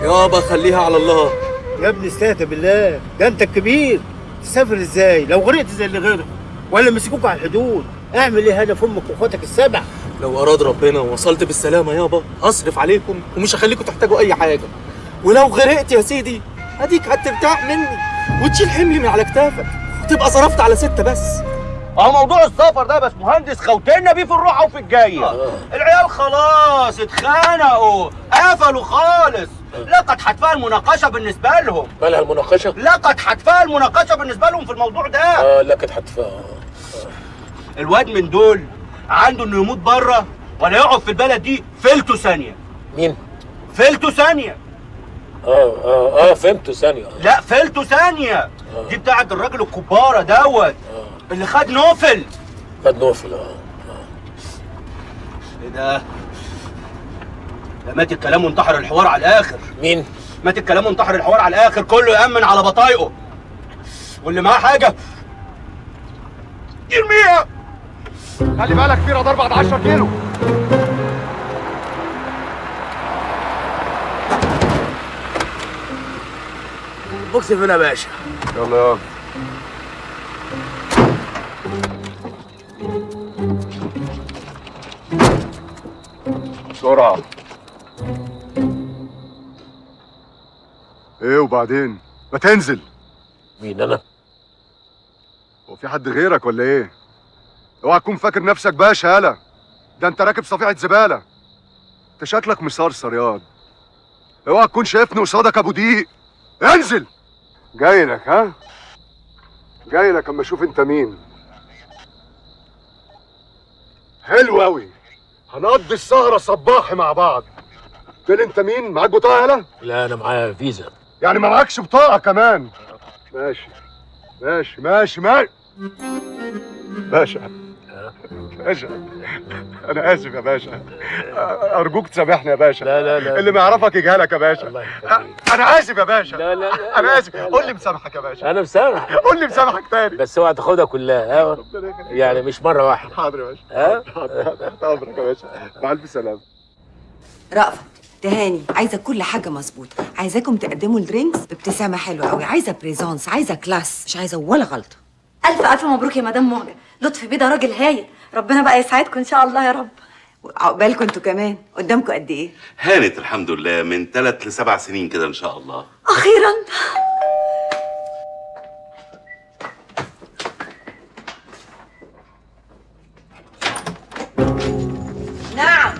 يابا خليها على الله. يا ابني استهدى بالله، ده انت الكبير، تسافر ازاي؟ لو غرقت زي اللي غرق ولا مسكوك على الحدود، اعمل ايه هدف امك واخواتك السبع؟ لو اراد ربنا ووصلت بالسلامة يابا هصرف عليكم ومش هخليكم تحتاجوا اي حاجة، ولو غرقت يا سيدي اديك هترتاح مني وتشيل حملي من على كتافك وتبقى صرفت على 6 بس. اهو موضوع السفر ده يا باشمهندس خوتنا بيه في الروحه وفي الجاية. العيال خلاص اتخانقوا، قفلوا خالص. لقد حتفها المناقشة بالنسبة لهم. مالها المناقشة؟ لقد حتفها المناقشة بالنسبة لهم في الموضوع ده. لقد حتفها. الواد من دول عنده انه يموت بره ولا يقعد في البلد دي فلته ثانية. مين؟ فلته ثانية. فهمته ثانية. لا فلته ثانية. دي بتاعت الراجل الكبارة دوت. اللي خد نوفل. خد نوفل. ايه ده؟ ده مات الكلام وانتحر الحوار على الآخر. مين؟ مات الكلام وانتحر الحوار على الآخر، كله يأمن على بطايقه. واللي معاه حاجة يرميها. خلي بالك في رادار بعد 10 كيلو. بوكس فين يا باشا؟ يلا يلا. بسرعة. ايه وبعدين؟ ما تنزل. مين انا؟ هو في حد غيرك ولا ايه؟ اوعى تكون فاكر نفسك باشا. يالا ده انت راكب صفيحة زبالة. انت شكلك مصرصر ياض. اوعى تكون شايفني قصادك ابو دقيق. انزل. جاي لك. ها؟ جاي لك اما اشوف انت مين. حلو قوي، هنقضي السهرة صباحي مع بعض. قلت انت مين؟ معاك بطاقة يالا؟ لا انا معايا فيزا. يعني ما معاكش بطاقة كمان؟ ماشي ماشي ماشي ماشي. باشا باشا انا اسف يا باشا، ارجوك تسامحني يا باشا. لا لا لا، اللي ما يعرفك يجهلك يا باشا. الله يخليك. انا اسف يا باشا. لا لا لا، انا اسف. قول لي مسامحك يا باشا. انا مسامحك. قول لي مسامحك تاني، بس اوعى تاخدها كلها. يعني مش مرة واحدة. حاضر يا باشا. ها؟ حاضر، امرك يا باشا. مع الف سلامه. رأفت، تهاني، عايزه كل حاجة مظبوطة، عايزاكم تقدموا ال drinks بابتسامة حلوة قوي، عايزه présence، عايزه classe، مش عايزه ولا غلطه. الف الف مبروك يا مدام مهجه، لطفي بيه ده راجل هايل، ربنا بقى يسعدكم ان شاء الله يا رب. عقبالكم انتوا كمان. قدامكم قد ايه؟ هانت الحمد لله، من 3 ل 7 سنين كده ان شاء الله. اخيرا. نعم،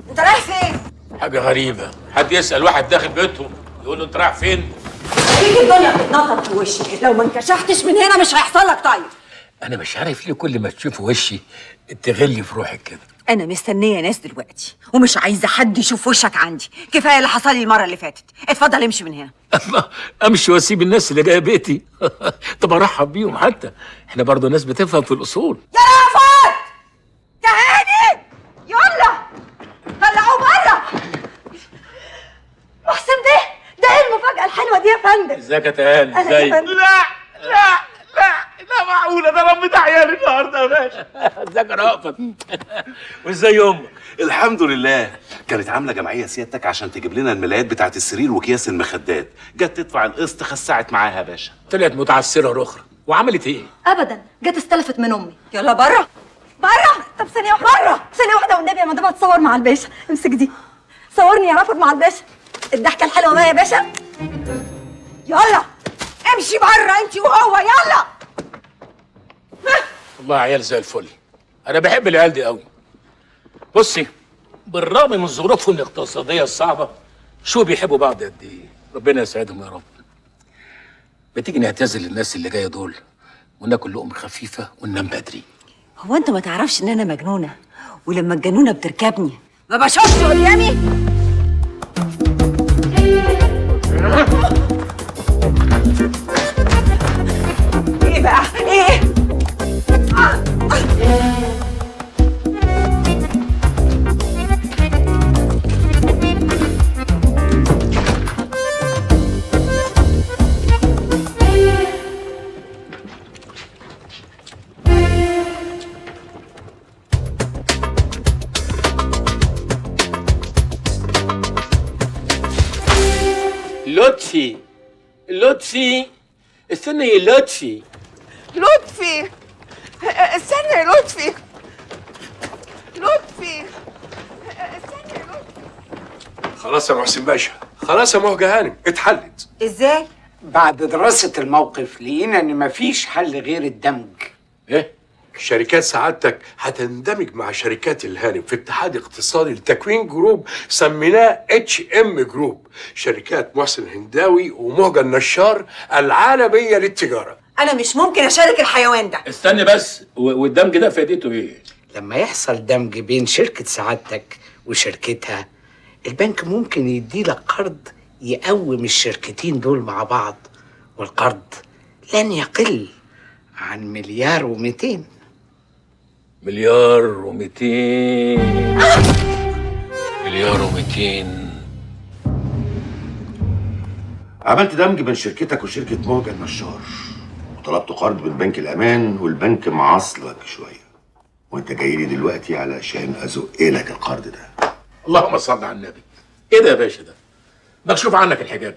انت رايح فين؟ حاجة غريبة، حد يسال واحد داخل بيتهم يقول له انت رايح فين؟ فيك الدنيا بتتنطط في وشي، لو ما انكشحتش من هنا مش هيحصل لك. طيب انا مش عارف ليه كل ما تشوف وشي تغلي في روحك كده. انا مستنيه ناس دلوقتي ومش عايزه حد يشوف وشك عندي، كفاية اللي حصل لي المرة اللي فاتت. اتفضل امشي من هنا. الله، امشي واسيب الناس اللي جاية بيتي؟ طب ارحب بيهم حتى، احنا برضه ناس بتفهم في الاصول. يا رأفت، تهاني، يلا طلعوه بره. محسن بيه، ده ايه المفاجأة الحلوة دي يا فندم؟ ازيك يا تهاني؟ ازيك؟ لا لا لا لا، معقولة؟ ده ربيت عيالي النهارده يا باشا. ازيك يا رأفت؟ وازاي امك؟ الحمد لله. كانت عاملة جمعية سيادتك عشان تجيب لنا الملايات بتاعت السرير وأكياس المخدات، جت تدفع القسط خسعت معاها يا باشا. طلعت متعسرة أخرى، وعملت ايه؟ أبدا، جت استلفت من أمي. يلا بره بره. طب ثانية واحدة، بره ثانية واحدة والنبي يا مدام هتصور مع الباشا. امسك دي، صورني يا رأفت مع الباشا. الضحكة الحلوة بقى يا باشا. يلا امشي بره انت وهو، يلا. والله عيال زي الفل، انا بحب العيال دي قوي. بصي، بالرغم من ظروفهم الاقتصادية الصعبة شو بيحبوا بعض قد ايه. ربنا يسعدهم يا رب. ما تيجي نعتذر للناس اللي جاية دول وناكل لقمة خفيفة وننام بدري. هو انت ما تعرفش ان انا مجنونة، ولما الجنونه بتركبني ما بشوفش قدامي؟ ايه بقى؟ ايه؟ لطفي لطفي، استنى يا لطفي. لطفي استنى يا لطفي. لطفي استنى يا لطفي. خلاص يا محسن باشا، خلاص يا مهجة هانم، اتحلت. ازاي؟ بعد دراسة الموقف لقينا ان مفيش حل غير الدمج. ايه؟ شركات سعادتك هتندمج مع شركات الهانم في اتحاد اقتصادي لتكوين group سميناه HM Group، شركات محسن هنداوي ومهجة النشار العالمية للتجارة. انا مش ممكن اشارك الحيوان ده. استني بس، والدمج ده فائدته ايه؟ لما يحصل دمج بين شركة سعادتك وشركتها، البنك ممكن يديلك قرض يقوم الشركتين دول مع بعض، والقرض لن يقل عن 1,200,000,000. 1,200,000,000. 1,200,000,000. عملت دمج بين شركتك وشركة مهجة النشار، وطلبت قرض من بنك الأمان، والبنك معصلك شوية، وأنت جاي لي دلوقتي علشان أزق لك القرض ده. اللهم صل على النبي. إيه ده يا باشا؟ ده مكشوف عنك الحجاب.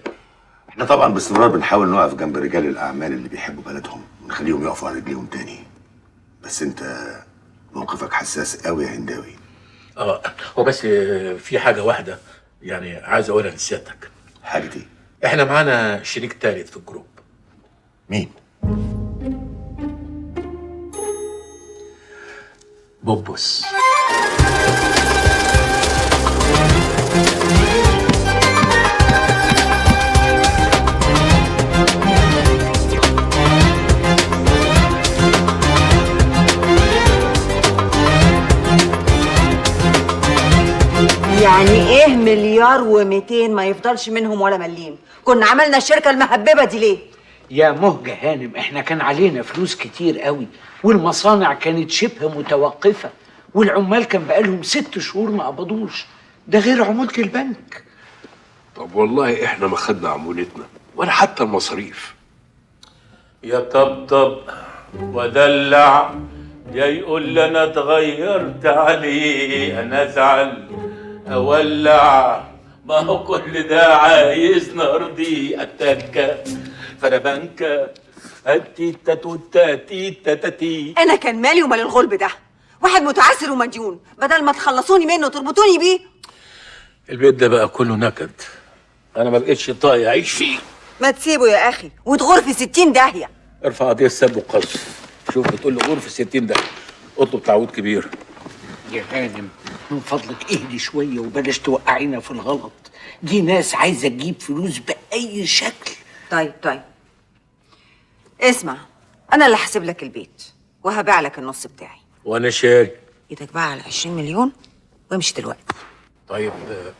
احنا طبعا باستمرار بنحاول نقف جنب رجال الأعمال اللي بيحبوا بلدهم ونخليهم يقفوا على رجليهم تاني، بس أنت موقفك حساس قوي يا هنداوي. هو بس في حاجة واحدة يعني عايز أقولها لسيادتك. حاجة إيه؟ إحنا معانا شريك تالت في ال group. مين؟ بوبوس. يعني ايه 1,200,000,000 ما يفضلش منهم ولا مليم؟ كنا عملنا الشركة المهببه دي ليه؟ يا مهجة هانم، احنا كان علينا فلوس كتير قوي، والمصانع كانت شبه متوقفة، والعمال كان بقالهم 6 شهور ما قبضوش، ده غير عمولة البنك. طب والله احنا ما خدنا عمولتنا ولا حتى المصاريف. يا طبطب ودلع يا يقول لي انا اتغيرت عليه، انا ازعل اولع، ما هو كل ده عايزني ارضي. اتكه فربنكه التيتا توتا تيتا تاتي. انا كان مالي ومال الغلب ده؟ واحد متعسر ومديون، بدل ما تخلصوني منه تربطوني بيه. البيت ده بقى كله نكد، انا ما بقتش طايق اعيش فيه. ما تسيبه يا اخي وتغور في 60 داهية. ارفع قضية سب وقذف، شوف بتقول له غور في 60 داهية، اطلب تعويض كبير. يا هانم من فضلك اهدي شوية وبلاش توقعينا في الغلط، دي ناس عايزه تجيب فلوس باي شكل. طيب اسمع، انا اللي هسيب لك البيت وهبيع لك النص بتاعي. وانا شاري. ايدك بقى على 20 مليون وامشي دلوقتي. طيب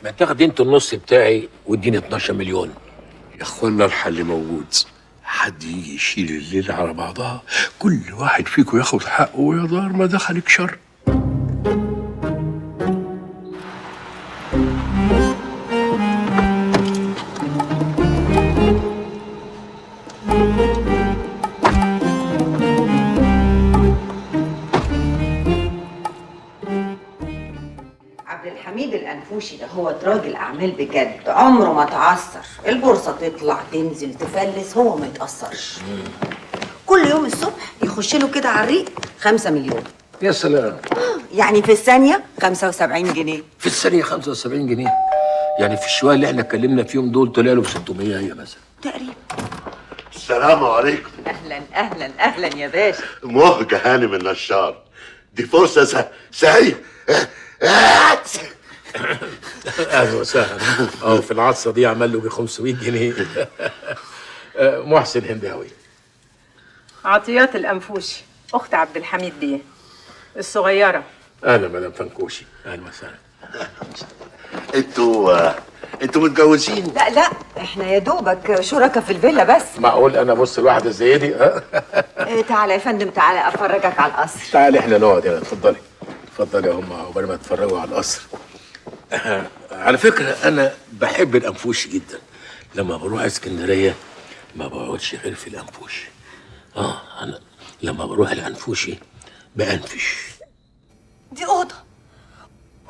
ما تاخدي انت النص بتاعي واديني 12 مليون. يا اخوانا الحل موجود، حد يجي يشيل الليلة على بعضها، كل واحد فيكم ياخد حقه ويا دار ما دخلك شر. عبد الحميد الأنفوشي ده هو راجل أعمال بجد، عمره ما تعثر، البورصة تطلع تنزل تفلس هو ما يتأثرش. كل يوم الصبح يخش له كده على الريق 5 مليون. يا سلام. يعني في الثانية 75 جنيه. في الثانية 75 جنيه؟ يعني في الشوية اللي احنا اتكلمنا فيهم دول طلع له ب 600 هي مثلا تقريبا. السلام عليكم. أهلا أهلا أهلا يا باشا. مهجة هانم النشار، دي فرصة سعيدة. اهلا وسهلا. في العصا دي عمل له 500 جنيه. محسن هنداوي. عطيات الأنفوشي أخت عبد الحميد بيه الصغيرة. أهلا مدام فنكوشي، أهلا وسهلا. انتوا متجوزين؟ لا لا، احنا يا دوبك شركاء في الفيلا بس. معقول أنا أبص لواحدة زي دي؟ تعالى يا فندم، تعالى أفرجك على القصر. تعالي احنا نقعد هنا، اتفضلي. اتفضلي يا هم عقبال ما تتفرجوا على القصر. على فكرة أنا بحب الأنفوشي جدا، لما بروح اسكندرية ما بقعدش غير في الأنفوشي. أنا لما بروح الأنفوشي بأنفش. دي أوضة،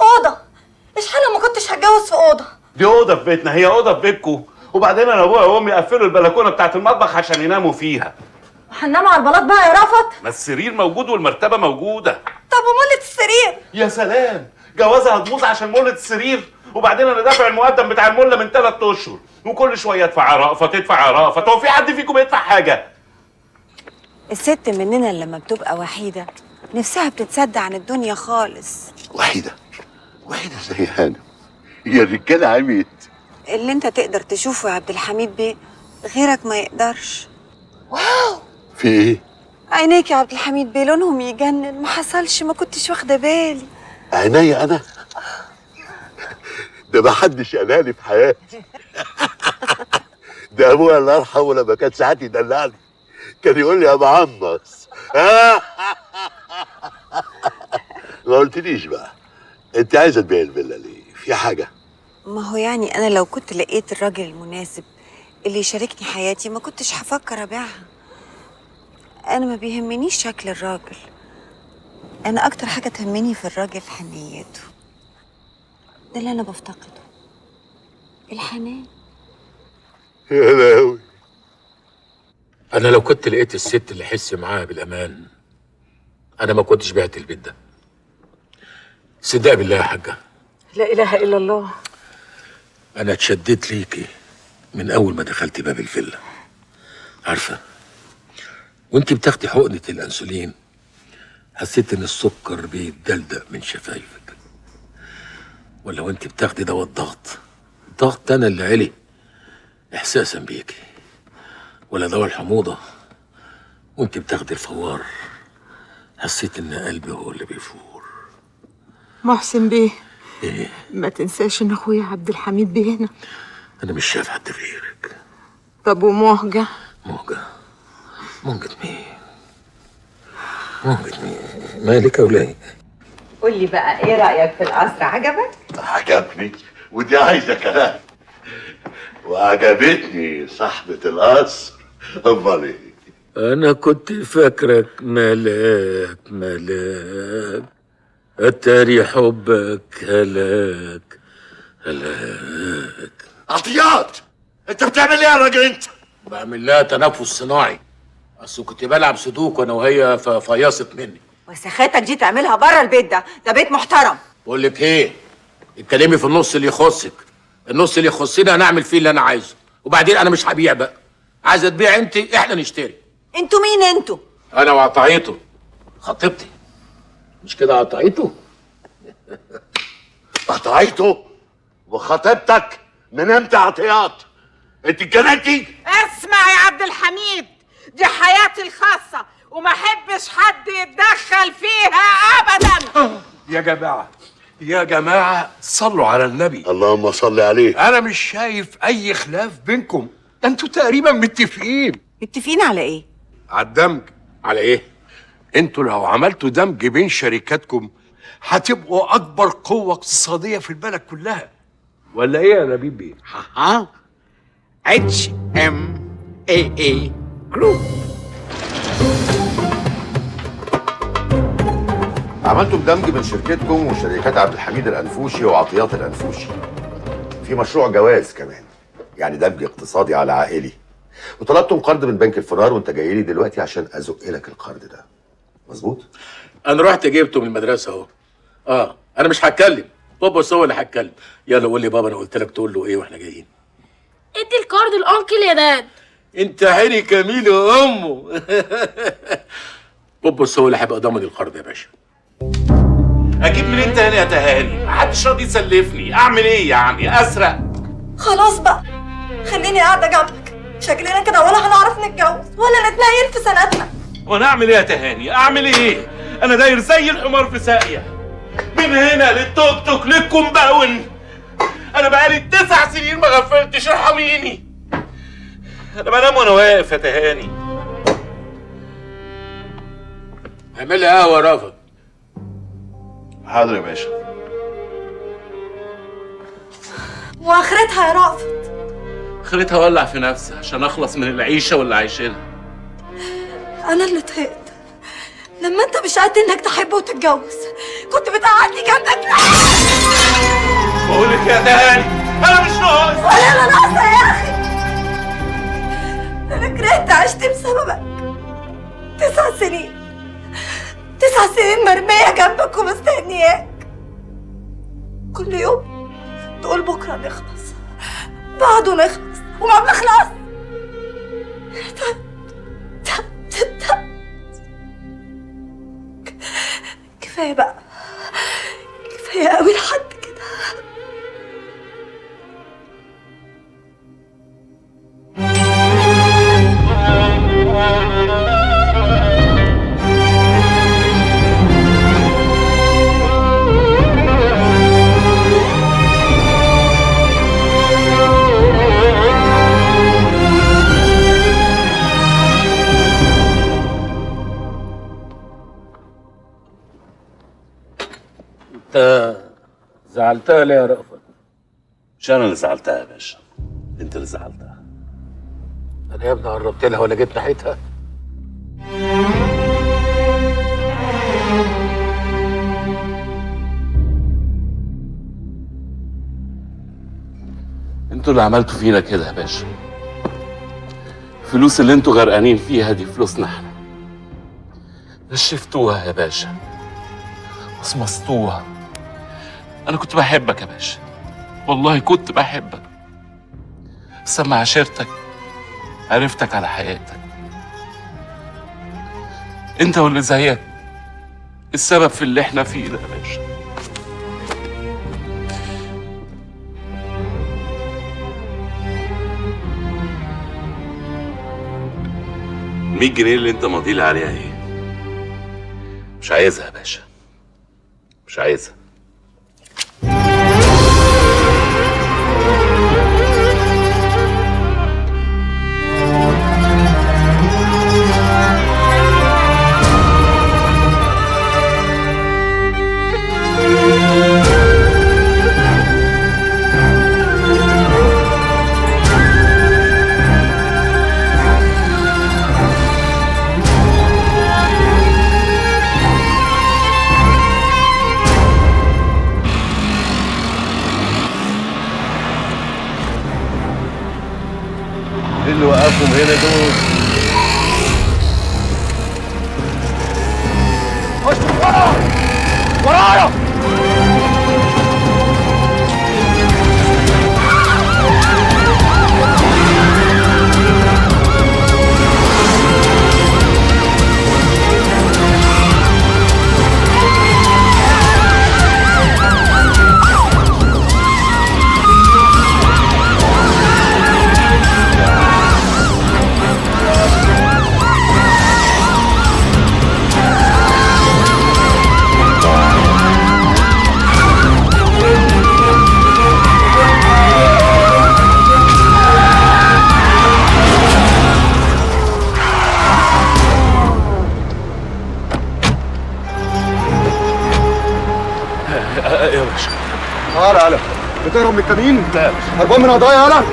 أوضة، إيش حالة ما كنتش هتجوز في أوضة. دي أوضة في بيتنا، هي أوضة في بيتكم. وبعدين أنا أبويا وأمي قفلوا البلكونة بتاعت المطبخ عشان يناموا فيها. وهننام على البلاط بقى يا رفت؟ ما السرير موجود والمرتبة موجودة. طب ومولة السرير؟ يا سلام، جوازها هتبوظ عشان مولة السرير؟ وبعدين انا دافع المقدم بتاع المولة من 3 اشهر، وكل شوية ادفع رأفت تدفع رأفت، هو في حد فيكم بيدفع حاجة؟ الست مننا لما بتبقى وحيده نفسها بتتسد عن الدنيا خالص. وحيده؟ وحيده زي هانم؟ يا رجاله عميت. اللي انت تقدر تشوفه يا عبد الحميد بيه غيرك ما يقدرش. واو، في ايه؟ عينيك يا عبد الحميد بيه لونهم يجنن، ما حصلش، ما كنتش واخده بالي. عينيا انا؟ ده ما حدش قالها لي في حياتي. ده ابويا الله يرحمه لما كان ساعات يدلعني كان يقول لي يا معمص. ما قلتليش بقى، انت عايزه تبيعي الفيلا ليه؟ في حاجة؟ ما هو يعني انا لو كنت لقيت الراجل المناسب اللي يشاركني حياتي ما كنتش هفكر ابيعها. انا ما بيهمنيش شكل الراجل، انا اكتر حاجة تهمني في الراجل حنيته. ده اللي انا بفتقده، الحنان. يا لهوي. انا لو كنت لقيت الست اللي احس معاها بالامان انا ما كنتش بعت البيت ده. صدق بالله يا حاجة. لا اله الا الله. انا اتشددت ليكي من اول ما دخلتي باب الفيلا. عارفه وانت بتاخدي حقنه الانسولين حسيت ان السكر بيتدلدق من شفايفك، ولا وانت بتاخدي دواء الضغط، الضغط انا اللي علي احساسا بيكي، ولا دواء الحموضة وانت بتاخدي الفوار حسيت ان قلبي هو اللي بيفور. محسن بيه، إيه؟ ما تنساش ان اخويا عبد الحميد بيه هنا. انا مش شايف حد غيرك. طب ومهجة؟ مهجة؟ مهجة مين؟ مهجة مين؟ مالك يا ولاية؟ قول لي بقى ايه رأيك في القصر، عجبك؟ عجبني، ودي عايزة كلام. وعجبتني صاحبة القصر. امال ايه؟ انا كنت فاكرك ملاك ملاك، اتاري حبك هلاك هلاك. عطيات، انت بتعمل ايه يا راجل انت؟ بعمل لها تنفس صناعي، اصل كنت بلعب سودوكو انا وهي ففيصت مني. وسخاتك دي تعملها بره البيت ده، ده بيت محترم. بقول لك ايه؟ اتكلمي في النص اللي يخصك، النص اللي يخصني انا اعمل فيه اللي انا عايزه، وبعدين انا مش هبيع بقى. عايزه تبيع انت، احنا نشتري. انتوا مين انتوا؟ انا وعطايته خطيبتي. مش كده عطايته؟ عطايته وخطيبتك من امتى عطيات؟ انت اتجننتي؟ اسمع يا عبد الحميد، دي حياتي الخاصة وما احبش حد يتدخل فيها ابدا. يا جماعة يا جماعة صلوا على النبي. اللهم صل عليه. أنا مش شايف أي خلاف بينكم، ده أنتوا تقريبا متفقين. متفقين على إيه؟ على الدمج. على إيه؟ أنتوا لو عملتوا دمج بين شركاتكم هتبقوا أكبر قوة اقتصادية في البلد كلها. ولا إيه يا نبيل بيه؟ ها HMAA Group. عملتوا دمج بين شركتكم وشركات عبد الحميد الأنفوشي وعطيات الأنفوشي في مشروع جواز كمان، يعني دمج اقتصادي على عائلي. وطلبتم قرض من بنك الفرار، وانت جاي لي دلوقتي عشان ازق لك القرض ده، مظبوط؟ انا رحت جبته من المدرسة اهو. انا مش هتكلم، بابا بس هو اللي هتكلم. يلا قول لي بابا، انا قلت لك تقول له ايه واحنا جايين؟ ادي القرض لانكل يا داد. انت عيني كميل وامه. بابا بس هو اللي هيبقى ضامن القرض يا باشا. اجيب منين تاني يا تهاني؟ محدش راضي يسلفني، اعمل ايه يعني؟ اسرق؟ خلاص بقى، خليني قاعدة جنبك، شكلنا كده ولا هنعرف نتجوز ولا نتنيل في سنتنا. وانا اعمل ايه يا تهاني؟ اعمل ايه؟ انا داير زي الحمار في ساقيه، من هنا للتوك توك للكومباوند. انا بقالي 9 سنين ما غفلتش، ارحميني. انا بنام وانا واقف يا تهاني. اعمل لي قهوة يا رافض. حاضر يا باشا. واخرتها يا رأفت؟ اخرتها ولع في نفسي عشان اخلص من العيشة واللي عايشينها. انا اللي طهقت لما انت مش قد انك تحب وتتجوز، كنت بتقعدني جنبك. بقول لك يا تهاني انا مش ناقص. ولا انا ناقصه يا اخي، انا كرهت عشت بسببك. 9 سنين، 9 سنين مرمية جنبك ومستنياك. كل يوم تقول بكرة نخلص، بعده نخلص، وما بنخلص. تعبت تعبت. كفاية بقى، كفاية قوي لحد كده. انت زعلتها ليه يا رأفت؟ مش انا اللي زعلتها يا باشا، انت اللي زعلتها. انا يا ابني قربت لها ولا جيت ناحيتها؟ انتوا اللي عملتوا فينا كده يا باشا. الفلوس اللي انتوا غرقانين فيها دي فلوسنا احنا. نشفتوها يا باشا، مصمصتوها. انا كنت بحبك يا باشا، والله كنت بحبك، بس لما عاشرتك عرفتك على حقيقتك. انت واللي زيك السبب في اللي احنا فيه ده يا باشا. ال 100 جنيه اللي انت ماضي عليها ايه؟ مش عايزها يا باشا، مش عايزها. اللي وقفهم هنا دول؟ خش ورايا ورايا. يا باشا. تعالى يالا، بتهرب من الكمين؟ لا يا باشا. هربان من قضايا يالا؟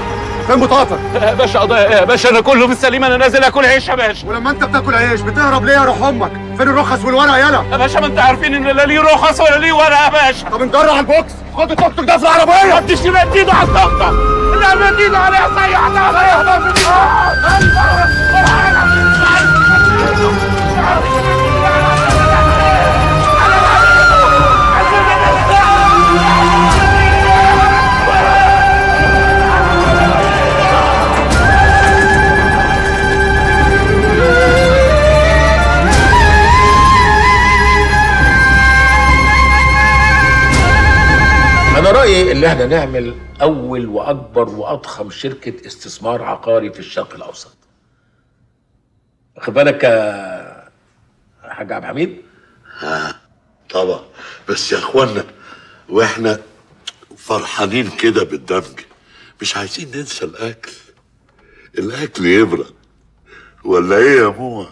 فين بطاقتك؟ يا باشا قضايا ايه يا باشا؟ انا كله بالسليم، انا نازل اكل عيش يا باشا. ولما انت بتاكل عيش بتهرب ليه يا روح امك؟ فين الرخص والورق يالا؟ يا باشا ما انت عارفين ان لا ليه رخص ولا ليه ورق يا باشا. طب انجر على البوكس، خد التوك توك ده في العربية. ما تديش مد ايده على التوك توك. لا مد ايده عليها، صيح أنا رأيي إن إحنا نعمل أول وأكبر وأضخم شركة استثمار عقاري في الشرق الأوسط. واخد بالك يا حاج عبد الحميد؟ طبعا، بس يا إخوانا وإحنا فرحانين كده بالدمج مش عايزين ننسى الأكل. الأكل يبرد ولا إيه يا مو؟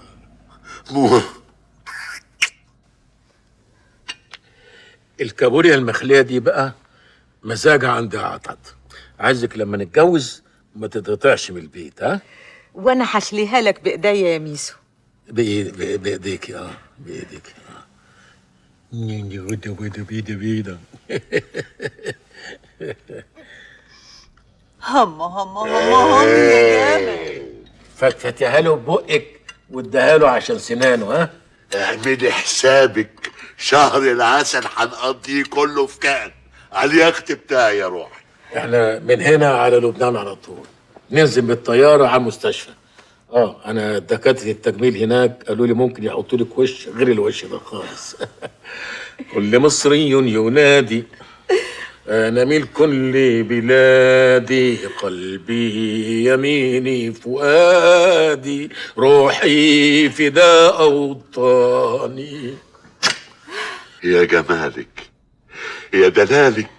مو الكابوريا المخلية دي بقى مزاجها عندها عطط. عايزك لما نتجوز ما تتقطعش من البيت. ها؟ وانا هشليها لك بايديا يا ميسو. بايديك. بايديك. بيدا هم هم هم هم يا جامد. فتفتيها له ببقك واديها له عشان سنانه. ها؟ اعملي حسابك، شهر العسل هنقضيه كله في كان على اليخت بتاعي يا روحي. احنا من هنا على لبنان على طول، ننزل بالطيارة على المستشفى. انا دكاترة التجميل هناك قالوا لي ممكن يحطوا لك وش غير الوش ده خالص. كل مصري ينادي انا ملك لبلادي، قلبي يميني فؤادي، روحي فداء اوطاني. يا جمالك يا دلالك،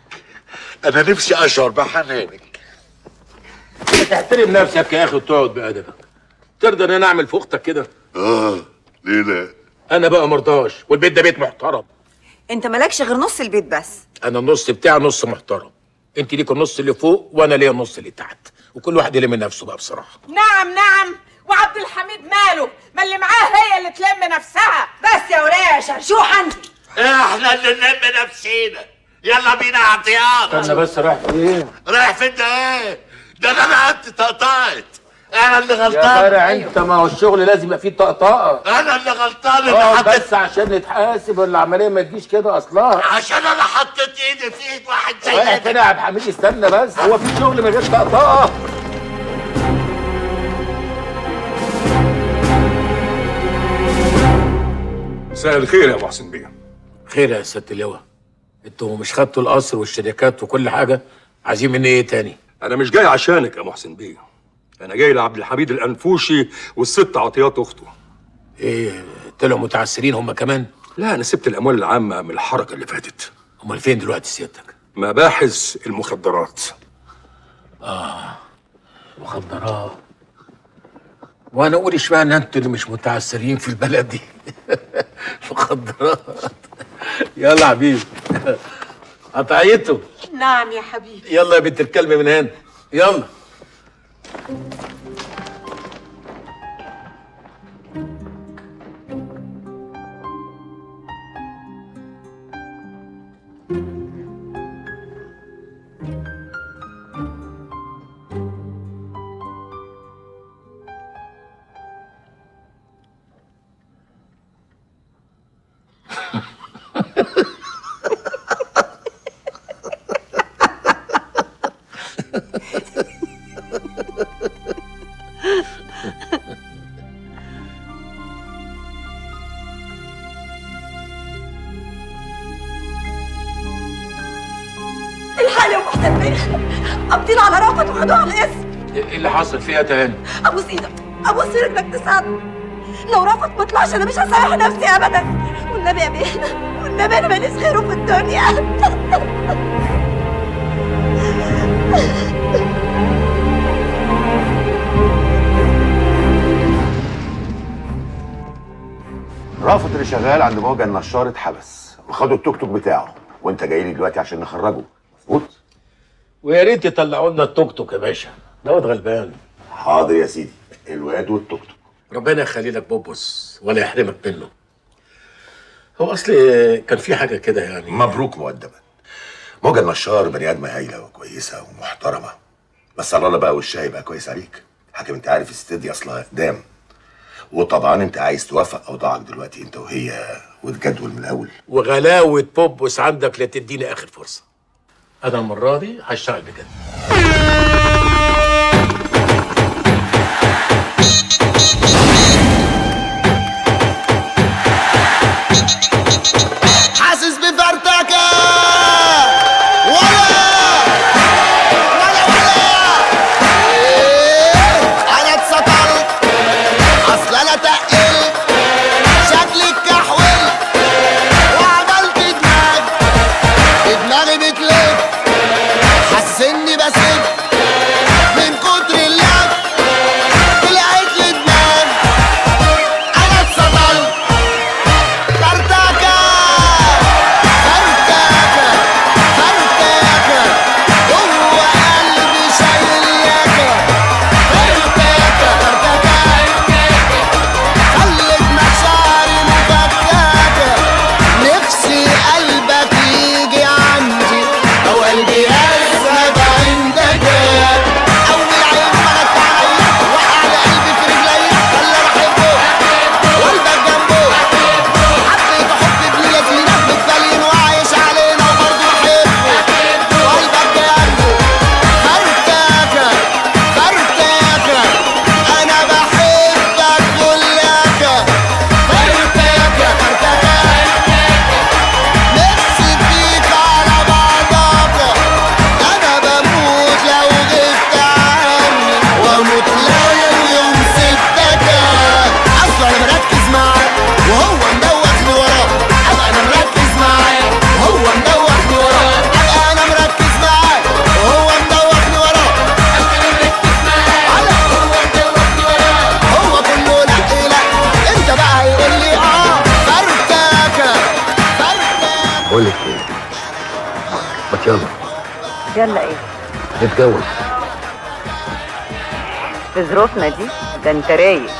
انا نفسي اشعر بحنانك. تحترم نفسك يا اخي وتقعد بادبك. ترضى ان انا اعمل في اختك كده؟ ليه لا؟ انا بقى مرضاش، والبيت ده بيت محترم. انت مالكش غير نص البيت بس. انا النص بتاعي نص محترم، انت ليك النص اللي فوق وانا ليا النص اللي تحت، وكل واحد يلم نفسه بقى بصراحة. نعم نعم، وعبد الحميد ماله؟ ما اللي معاه هي اللي تلم نفسها. بس يا وليه يا شرشوحه انت. احنا اللي نلم نفسينا. يلا بينا يا عطيان. استنى بس، رايح فين؟ رايح فين ده ايه؟ ده انا رقبتي طقطقت. انا اللي غلطان يا فرع انت، ما هو الشغل لازم يبقى فيه طقطقة. انا اللي غلطان اللي حطيت، بس عشان نتحاسب، العملية ما تجيش كده اصلها. عشان انا حطيت ايدي في ايد واحد زي رايح فين يا عبد الحميد؟ استنى بس، هو في شغل من غير طقطقة؟ مساء الخير يا محسن بيه. خير يا سيادة اللواء. انتوا مش خدتوا القصر والشركات وكل حاجة؟ عايزين مني ايه تاني؟ انا مش جاي عشانك يا محسن بيه، انا جاي لعبد الحميد الانفوشي والست عطيات اخته. ايه طلعوا متعسرين هم كمان؟ لا، انا سبت الاموال العامة من الحركة اللي فاتت. امال فين دلوقتي سيادتك؟ مباحث المخدرات. مخدرات. وانا اقول اشمعنى انتوا اللي مش متعسرين في البلد دي؟ مخدرات. يلا يا حبيبي قطعيته. نعم يا حبيبي. يلا يا بنت الكلب من هنا، يلا. الحق يا محسن بيه، قابضين على رأفت وخدوه على الاسم. ايه اللي حصل فيها تهاني؟ ابوس ايدك، ابوس رجلك تساعدني. لو رأفت ما طلعش انا مش هسامح نفسي ابدا. والنبي يا بيه، والنبي انا ماليش غيره في الدنيا. رأفت اللي شغال عند موجة النشار اتحبس وخدوا التوك توك بتاعه، وانت جاي لي دلوقتي عشان نخرجه، مظبوط؟ ويا ريت يطلعوا لنا التوك توك يا باشا، دوت غلبان. حاضر يا سيدي، الواد والتوك توك. ربنا يخلي لك بوبوس ولا يحرمك منه. هو اصل كان في حاجة كده يعني. مبروك مقدما. موجة النشار بني ادمه هايلة وكويسة ومحترمه، بس على الله بقى وشها يبقى كويس عليك. حاكم انت عارف الست دي اصلها اقدام، وطبعا انت عايز توافق اوضاعك دلوقتي انت وهي وتجدول من الاول. وغلاوه بوبوس عندك لا تديني اخر فرصة. انا المرة دي هشتغل بجد. حاسس بفرتكه ولا ولا ولا إيه؟ انا اتسطرت، اصل انا تقلت، شكلي اتكحولت وعملت دماغ، دماغي بتلف، حاسس اني بسف من كتر اللف، طلعت لي دماغ. انا اتسطرت فرتكه فرتكه فرتكه، جوه قلبي شايل لك فرتكه فرتكه، خلت مشاعري مفككة، نفسي قلبك يجي عندي او قلبي يذهب عندك. اول عين ملت عليا وقع على قلبي في رجليا، خلى انا احبه وقلبك جنبه، حبيت حب ابن لذينه متبلين وعايش علينا وبرضه بحبه وقلبك جنبه. فرتكه فرتكه انا بحبك كلك، فرتكه فرتكه نفسي فيك على بعضك، انا بموت لو غبت عني واموت لو يوم سبتك. اصل انا مركز معاك وهو مدوخني وراه، ابقى انا مركز معاك وهو مدوخني وراه، ابقى انا مركز معاك وهو مدوخني وراه، على هو مدوخني وراه، هو كله لا لا انت بقى هيقول لي اه. فرتكه فرتكه. بقول لك ايه، ما يلا يلا ايه؟ نتجوز. في ظروفنا دي ده انت رايق.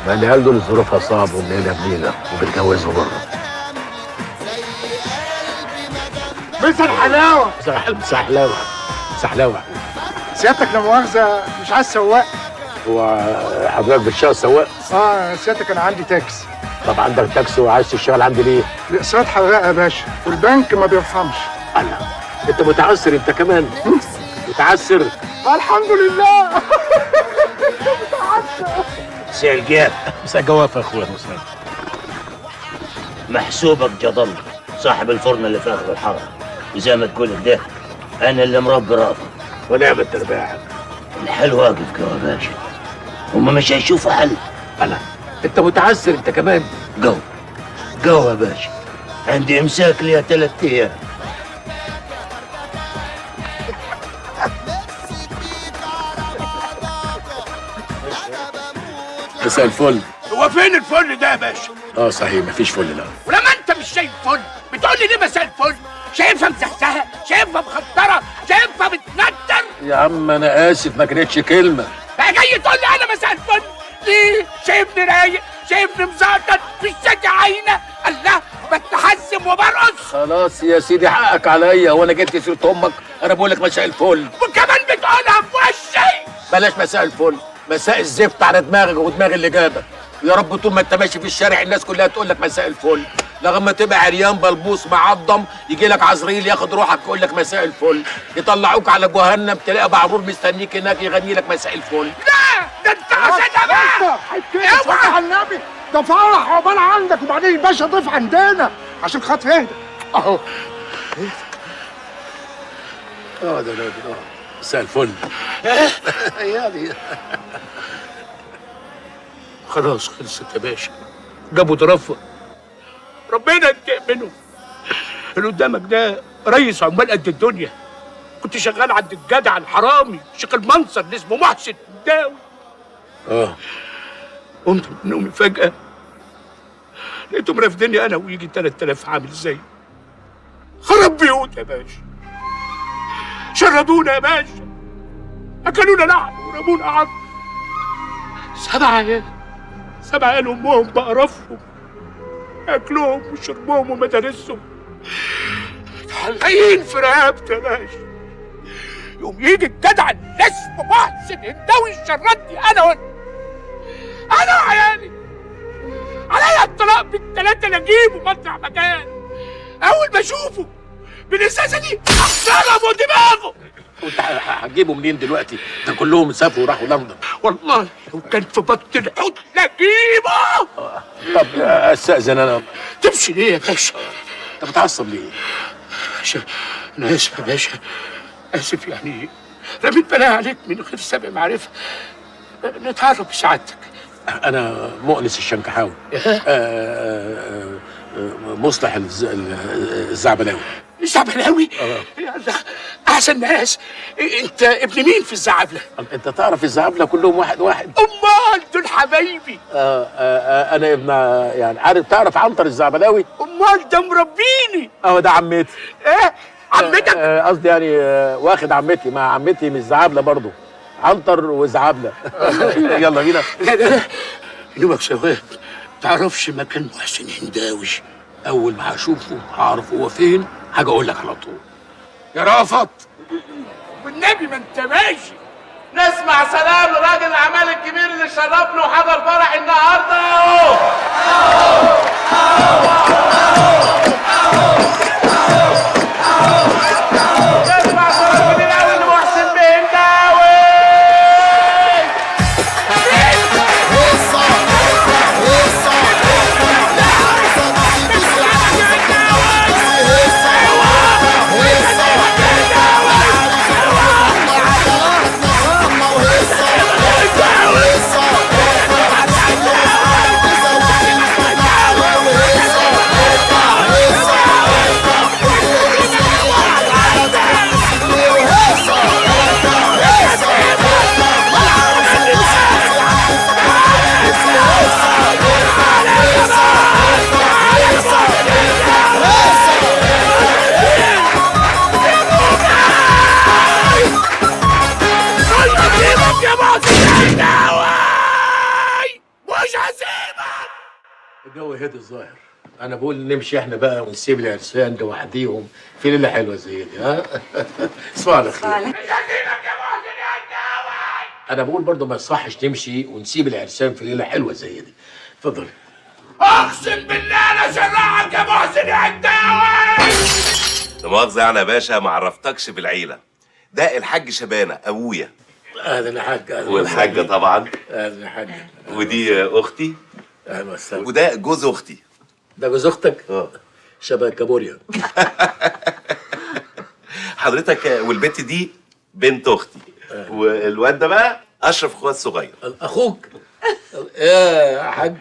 ما العيال دول ظروفها صعبة ومنيله بنيله وبيتجوزوا بره. مسا الحلاوة. سحلاوه سحلاوه. سيادتك لا مؤاخذة مش عايز سواق؟ هو حضرتك بتشتغل سواق؟ اه سيادتك انا عندي تاكسي. طب عندك تاكسي وعايز تشتغل عندي ليه؟ الاقساط حراقه يا باشا، والبنك ما بيرحمش. انا انت متعسر انت كمان. متعسر. الحمد لله. متعسر. مساء الجاب. مساء الجوافه يا اخويا. مساء. محسوبك جدل صاحب الفرن اللي في اخر الحارة، وزي ما تقول كده انا اللي مربي رأفت. ونعم التربية. الحل واقف يا باشا، هما مش هيشوفوا حل. انا انت متعسر انت كمان. جو جو يا باشا، عندي امساك ليا 3 ايام. مساء الفل. هو فين الفل ده يا باشا؟ اه صحيح مفيش فل. لا ولما انت مش شايف فل بتقول لي ليه مساء الفل؟ شايفها مسحسحه، شايفها مخطره، شايفها بتندر. يا عم انا اسف ما كانتش كلمة. بقى جاي تقول لي انا مساء الفل ليه؟ شايفني رايق، شايفني مزقطط، في الشكا عينه. الله بتحزم وبرقص. خلاص يا سيدي حقك عليا، وانا جبت سيره امك؟ انا بقول لك مساء الفل وكمان بتقولها في وشي. بلاش مساء الفل، مساء الزفت على دماغك ودماغ اللي جابك. يا رب طول ما انت ماشي في الشارع الناس كلها تقول لك مساء الفل. لغاية تبقى عريان بلبوس معضم، يجي لك عزريل ياخد روحك يقول لك مساء الفل، يطلعوك على جهنم تلاقي بعرور مستنيك هناك يغني لك مساء الفل. لا ده انت عشان بقى اوعى على النبي، ده فرح عقبال عندك، وبعدين الباشا ضيف عندنا عشان خاطر اهدى اهو. اه ده ده مساء الفل. يعني خلاص خلصت يا باشا، جابوا ضرفه، ربنا ينتقم منه. اللي قدامك ده ريس عمال قد الدنيا، كنت شغال عند الجدع الحرامي شيخ المنصر اللي اسمه محسن داوي. قمت من نومي فجأة لقيتهم رافديني انا ويجي 3000 عامل زي خرب بيوت يا باشا، شردونا يا باشا، اكلونا لحم ورمونا عظم. 7 عيال، 7 عيال امهم بقرفهم، اكلهم وشربهم ومدارسهم متعلقين في رقبتي يا باشا. يقوم يجي الجدع اللي اسمه محسن هنداوي يشردني انا وانت، انا وعيالي. عليا الطلاق بالثلاثة لا اجيبه مطرح مكان، اول ما اشوفه بالازازه دي اضربه دماغه. وانت هتجيبه منين دلوقتي؟ ده كلهم سافروا وراحوا لندن. والله لو كان في بطن الحوت لا اجيبه. طب استاذن انا. تمشي ليه يا باشا؟ انت بتعصب ليه؟ باشا انا اسف يا باشا، اسف يعني رميت بلاها عليك من غير سابق معرفة. نتعرف بسعادتك. انا مؤنس الشنكحاوي. مصلح الزعبلاوي. الزعبلاوي؟ احسن ناس. انت ابن مين في الزعبله؟ انت تعرف الزعبله كلهم واحد واحد. امال دول حبايبي. انا ابن يعني عارف، تعرف عنتر الزعبلاوي؟ امال ده مربيني. ده عمتي. ايه عمتك؟ قصدي يعني واخد عمتي، مع عمتي مش زعبله برضه، عنتر وزعبله. يلا بينا. لا لا لا نوبك سواد، تعرفش مكان محسن هنداوي؟ اول ما هشوفه هعرف هو فين، حاجة اقول لك على طول. يا رافت والنبي ما انت ماشي. نسمع سلام لراجل الاعمال الكبير اللي شرفنا وحضر فرح النهارده. اهو اهو اهو اهو. نسمع سلام كبير قوي لمحسن بهنداوي. الجو هدي الظاهر. انا بقول نمشي احنا بقى ونسيب العرسان لوحديهم في ليلة حلوة زي دي. ها صباح الخير. انا بقول برضه ما يصحش نمشي ونسيب العرسان في ليلة حلوة زي دي. اتفضل. اقسم بالله انا شرعك يا محسن يا هنداوي. لا مؤاخذة يعني يا باشا ما عرفتكش بالعيلة. ده الحاج شبانه ابويا. اهلا يا حاج. والحاجة طبعا. اهلا يا حاج. ودي اختي. اهلا وسهلا. وده جوز اختي. ده جوز اختك؟ شبه كابوريا. حضرتك والبت دي بنت اختي. والواد ده بقى اشرف اخويا الصغير. اخوك؟ يا حاج.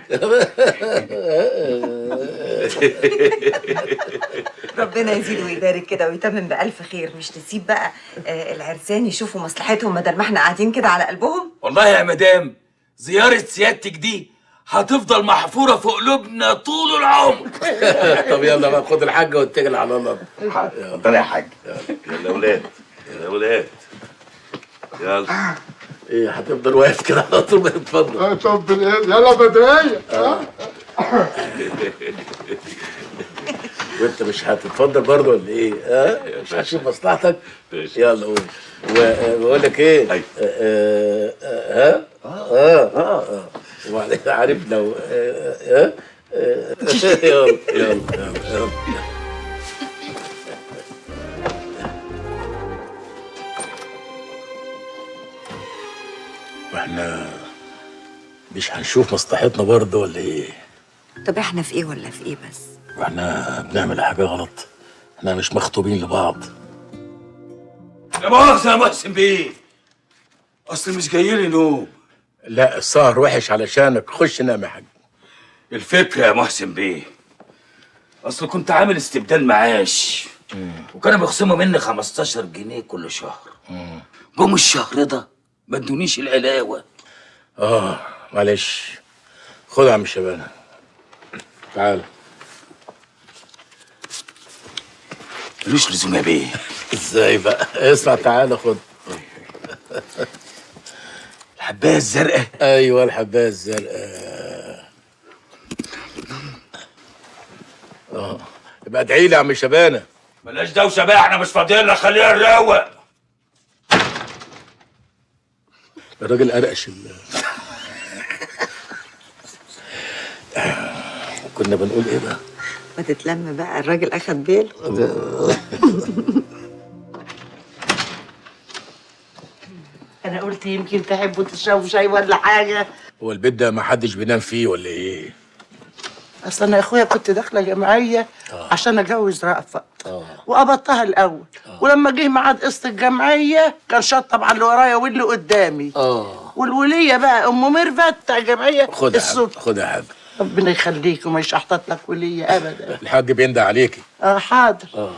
ربنا يزيد ويبارك كده ويتمم بألف خير. مش تسيب بقى العرسان يشوفوا مصلحتهم بدل ما احنا قاعدين كده على قلبهم. والله يا مدام زيارة سيادتك دي هتفضل محفورة في قلوبنا طول العمر. طب يلا بقى خد الحاجة واتكل على الله. اتفضل يا حاج. يلا يا ولاد، يلا يا ولاد، يلا. ايه هتفضل واقف كده على طول؟ اتفضل. طب يلا بدرية. وانت مش هتتفضل برضه ولا ايه؟ ها؟ مش هتشوف مصلحتك؟ يلا قول. وبقول لك ايه؟ ايوه. ها؟ اه اه وبعدين عارف لو يلا يلا يلا. واحنا مش هنشوف مصلحتنا برضه ولا ايه؟ طب احنا في ايه ولا في ايه بس؟ واحنا بنعمل حاجة غلط؟ احنا مش مخطوبين لبعض. لا مؤاخذة يا محسن بيه، اصل مش جاي لي نوم. لا السهر وحش علشانك، خش نام يا حاج. الفكرة يا محسن بيه، اصل كنت عامل استبدال معاش وكانوا بيخصموا مني 15 جنيه كل شهر. جم الشهر ده ما ادونيش العلاوه. معلش، خد يا عم شبانه، تعال. ملوش لزوم يا بيه. ازاي بقى؟ اسمع، تعالى خد الحبايه الزرقاء. ايوه الحبايه الزرقاء. يبقى ادعي لي يا عم شبانه. بلاش دوشه بقى، احنا مش فاضيين لك، خلينا نروق. الراجل قرقش. كنا بنقول ايه بقى؟ ما تتلم بقى، الراجل اخد باله. انا قلت يمكن تحبوا تشربوا شاي ولا حاجة. هو البيت ده ما حدش بينام فيه ولا ايه؟ اصل انا يا اخويا كنت داخله جمعية عشان اجوز رأفت، وقبضتها الاول، ولما جه ميعاد قسط الجمعية كان شطب على اللي ورايا واللي قدامي. والوليه بقى ام ميرفت بتاع الجمعية. خد يا حاج، خد يا حاج. ربنا يخليك وما يشحطط لك وليه ابدا. الحاج بيندى عليكي. حاضر.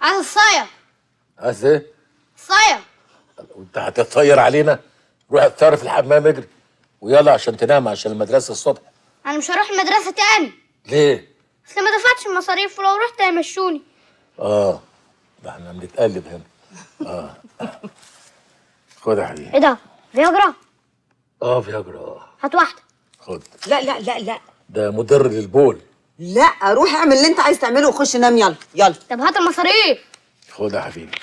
عايز الصايه. عايز ايه؟ الصايه. وانت هتطير علينا؟ روح اطير في الحمام، اجري ويلا عشان تنام، عشان المدرسة الصبح. انا مش هروح المدرسة تاني. ليه؟ اصل ما دفعتش المصاريف، ولو رحت هيمشوني. ده احنا بنتقلب هنا. خد يا حبيبي. ايه ده؟ فياجرا؟ فياجرا. هات واحدة. خد. لا لا لا لا، ده مضر للبول. لا روح اعمل اللي انت عايز تعمله وخش نام. يلا يلا. طب هات المصاريف. خد يا حبيبي،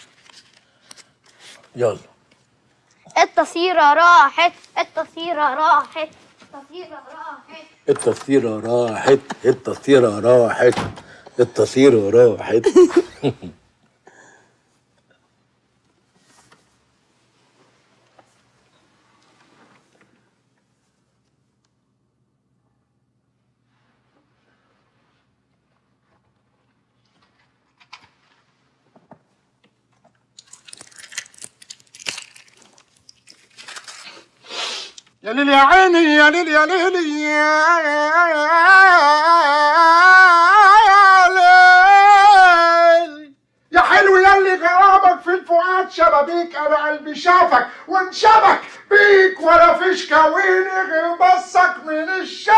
يلا. التصيرة راحت، التصيرة راحت، التصيرة راحت، التصيرة راحت، التصيرة راحت، التصيرة راحت. يا ليل يا عيني، يا ليل يا ليل يا ليل، يا حلو يا اللي غرامك في الفؤاد شبابيك، انا قلبي شافك وانشبك بيك، ولا فيش كويني غير بصك من الشبابيك.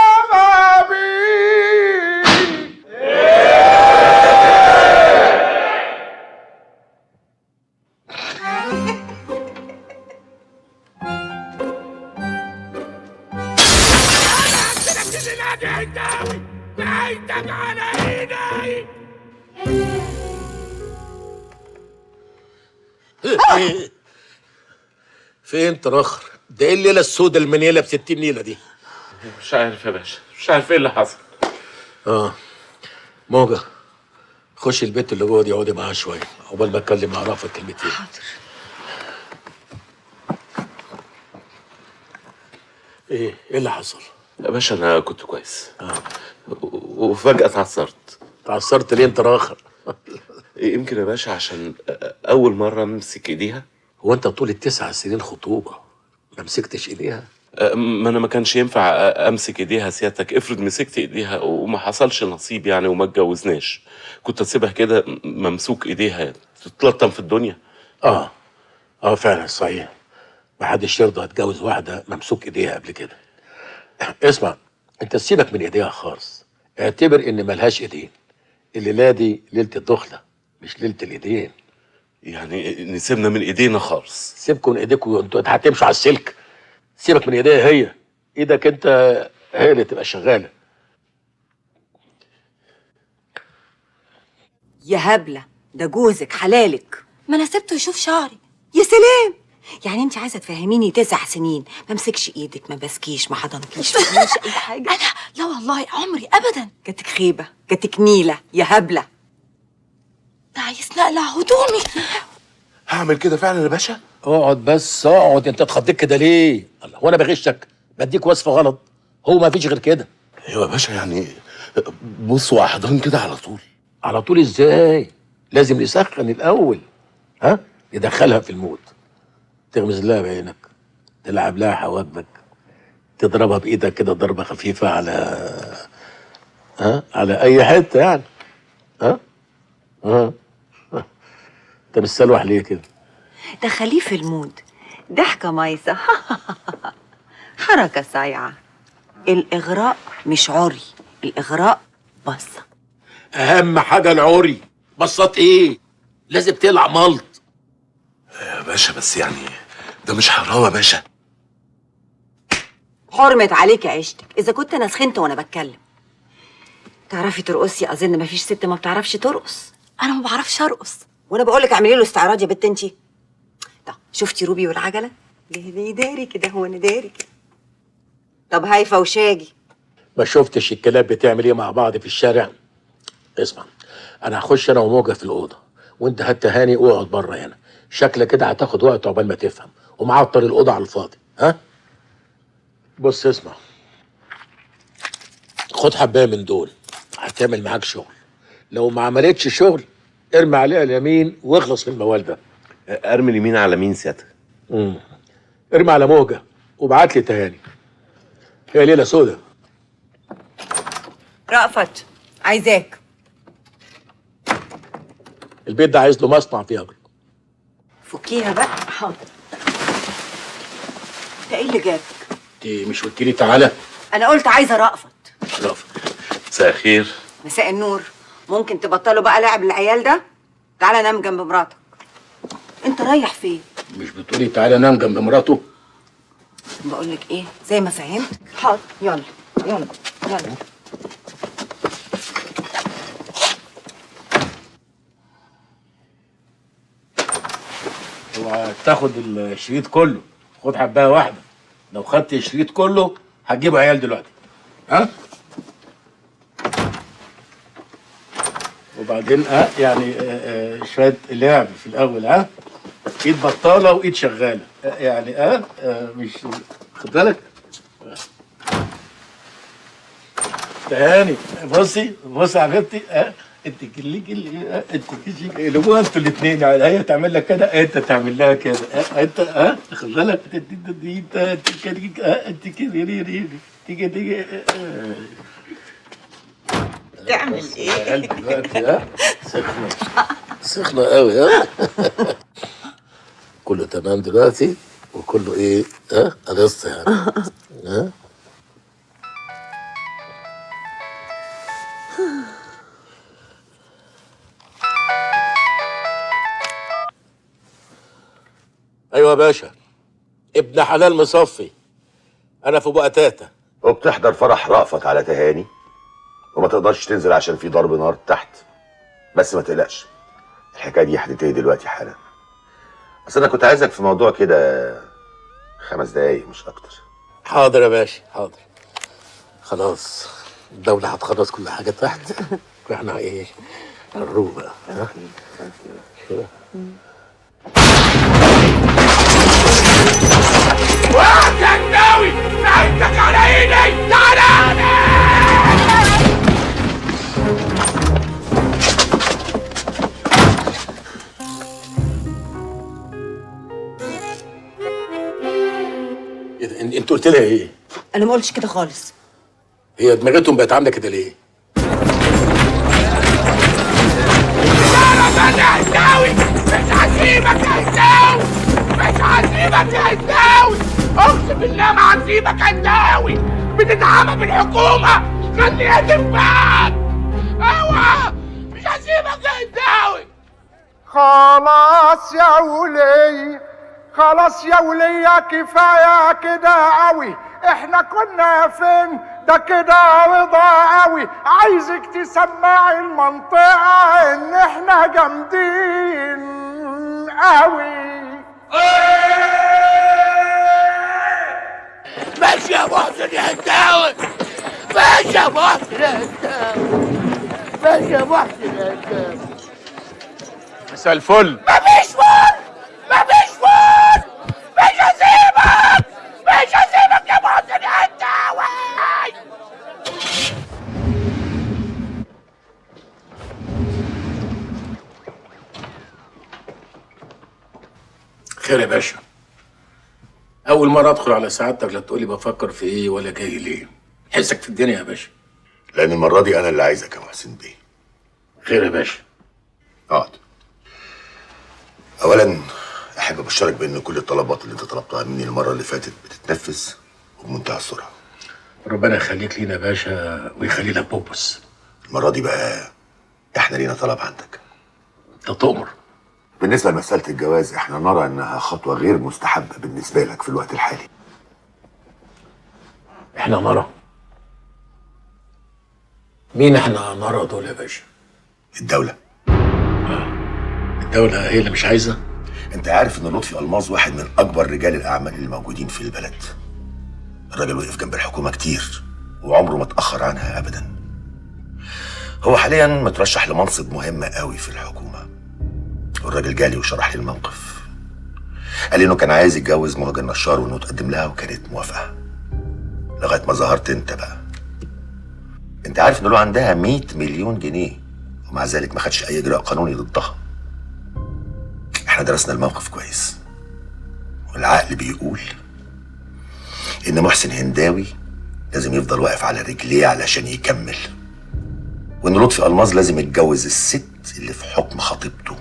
فين تراخر؟ ده ايه الليلة السوداء المنيله ب 60 نيله دي؟ مش عارف يا باشا، مش عارف ايه اللي حصل. موجه، خش البيت اللي جوه دي، اقعدي معاها شوية عقبال ما اتكلم مع رأفت كلمتين. حاضر. ايه اللي حصل؟ يا باشا انا كنت كويس وفجأة اتعثرت. اتعثرت ليه انت راخر؟ يمكن يا باشا عشان أول مرة أمسك إيديها. هو أنت طول ال9 سنين خطوبة ما مسكتش إيديها؟ ما أنا ما كانش ينفع أمسك إيديها سيادتك، افرض مسكت إيديها وما حصلش نصيب يعني وما اتجوزناش، كنت أسيبها كده ممسوك إيديها تتلطم في الدنيا. فعلا صحيح، ما حدش يرضى يتجوز واحدة ممسوك إيديها قبل كده. اسمع، أنت سيبك من إيديها خالص، اعتبر إن ملهاش إيدين. الليلة دي ليلة الدخلة مش ليلة الإيدين. يعني نسيبنا من ايدينا خالص؟ سيبكم من ايديكم، انتوا هتمشوا على السلك. سيبك من ايديها هي، ايدك انت هي اللي تبقى شغالة. يا هبلة، ده جوزك حلالك. ما انا سبته يشوف شعري، يا سلام، يعني انت عايزه تفهميني 9 سنين ما مسكش ايدك، ما بسكيش، ما حضنكيش، ما عملش اي حاجة؟ انا لا والله عمري ابدا. جاتك خيبه، جاتك نيله يا هبلة. ده عايزني اقلع هدومي. هعمل كده فعلا يا باشا؟ اقعد بس اقعد، انت اتخضيت كده ليه؟ الله، هو انا بغشك؟ بديك وصفه غلط؟ هو ما فيش غير كده. ايوه يا باشا، يعني بص واحضان كده على طول؟ على طول ازاي؟ لازم نسخن الاول، ها؟ ندخلها في ال mood، تغمز لها بعينك، تلعب لها حواجبك، تضربها بايدك كده ضربه خفيفة على ها، على اي حتة يعني. ها ها، انت مستلوح ليه كده؟ دخليه في ال mood، ضحكه مايسه، حركة صايعه. الاغراء مش عري، الاغراء بصة. اهم حاجة العري، بصات ايه؟ لازم تقلع ملط يا باشا. بس يعني ده مش حرام يا باشا؟ حرمت عليك عيشتك اذا كنت انا سخنت وانا بتكلم. تعرفي ترقصي؟ اظن مفيش ست ما بتعرفش ترقص. انا ما بعرفش ارقص. وانا بقول لك اعملي له استعراض يا بت انتي. طب شفتي روبي والعجلة؟ ليه داري كده؟ هو انا داري كده؟ طب هايفة وشاجي، ما شفتش الكلاب بتعمل ايه مع بعض في الشارع؟ اسمع، انا هخش انا وموجه في الاوضة، وانت هات هاني واقعد بره هنا. شكلك كده هتاخد وقت عقبال ما تفهم، ومعطل الاوضة على الفاضي. ها بص اسمع، خد حبايه من دول هتعمل معاك شغل. لو ما عملتش شغل ارمي عليها اليمين واخلص من الموال ده. ارمي اليمين على مين سيادتك؟ ارمي على موجه وابعت لي تهاني. هي ليلة سودا. رأفت عايزاك. البيت ده عايز له مصنع فيه اجر. فكيها بقى. حاضر. انت ايه اللي جابك؟ انت مش قلت لي تعالى؟ انا قلت عايزه رأفت. رأفت. مساء الخير. مساء النور. ممكن تبطلوا بقى لعب العيال ده؟ تعالى نام جنب مراتك. انت رايح فين؟ مش بتقولي تعالى نام جنب مراته؟ بقول لك ايه، زي ما فهمت. حاضر. يلا يلا يلا. اوعى تاخد الشريط كله، خد حبايه واحدة. لو خدت الشريط كله هتجيبوا عيال دلوقتي. ها؟ وبعدين يعني شوية لعب في الاول. ها؟ ايد بطاله وايد شغالة، يعني مش خد بالك؟ تهاني بصي بصي يا حبيبتي، انت كليك انت كليك قلبوها انتوا الاثنين، يعني هي تعمل لك كده انت تعمل لها كده، انت خد بالك، انت كده تيجي تيجي تعمل ايه؟ دلوقتي سخنة سخنة قوي. ها كله تمام دلوقتي وكله ايه؟ قلصت يعني. ها ايوه يا باشا، ابن حلال مصفي، انا في بقتاته. وبتحضر فرح رأفت على تهاني وما تقدرش تنزل عشان في ضرب نار تحت. بس ما تقلقش، الحكاية دي هتنتهي دلوقتي حالا. بس انا كنت عايزك في موضوع كده 5 دقايق مش اكتر. حاضر يا باشا حاضر. خلاص الدولة هتخلص كل حاجة تحت واحنا ايه هنروح بقى. ها وقت يا الناوي، نعيتك على ايدي. تعالى. انت قلت لها ايه؟ انا ما قلتش كده خالص. هي دماغتهم بقت عامله كده ليه؟ يا عزاوي مش هسيبك يا عزاوي، مش هسيبك يا عزاوي، اقسم بالله ما هسيبك يا عزاوي. بتتعامى بالحكومة، خليها تنفعك. اوعى، مش هسيبك يا عزاوي. خلاص يا ولي، خلاص يا ولية، كفاية كده قوي. احنا كنا فين؟ ده كده رضا قوي. عايزك تسمعي المنطقة ان احنا جامدين قوي. ماشي يا محسن يا هنداوي، ماشي يا محسن يا هنداوي، ماشي يا محسن يا هنداوي. مساء الفل. مفيش فل، مفيش فل، مش هسيبك، مش هسيبك يا محسن يا هنداوي. خير يا باشا. أول مرة أدخل على سعادتك لا تقولي بفكر في إيه ولا جاي ليه. حسك في الدنيا يا باشا. لأن المرة دي أنا اللي عايزك يا محسن بيه. خير يا باشا. اقعد. أولاً أحب أبشرك بأن كل الطلبات اللي أنت طلبتها مني المرة اللي فاتت بتتنفذ وبمنتهى السرعة. ربنا يخليك لينا يا باشا ويخلي لك بوبس. المرة دي بقى إحنا لينا طلب عندك. أنت تؤمر. بالنسبة لمسألة الجواز احنا نرى انها خطوة غير مستحبة بالنسبة لك في الوقت الحالي. احنا نرى؟ مين احنا نرى دول يا باشا؟ الدولة. الدولة هي اللي مش عايزة؟ انت عارف ان لطفي ألماظ واحد من اكبر رجال الاعمال اللي موجودين في البلد. الراجل وقف جنب الحكومة كتير وعمره ما اتأخر عنها ابدا. هو حاليا مترشح لمنصب مهم قوي في الحكومة. والراجل جالي وشرح لي الموقف. قال لي انه كان عايز يتجوز مهجة النشار وانه تقدم لها وكانت موافقة. لغاية ما ظهرت انت بقى. انت عارف ان له عندها 100 مليون جنيه ومع ذلك ما خدش اي اجراء قانوني ضدها. احنا درسنا الموقف كويس. والعقل بيقول ان محسن هنداوي لازم يفضل واقف على رجليه علشان يكمل. وان لطفي ألماظ لازم يتجوز الست اللي في حكم خطيبته.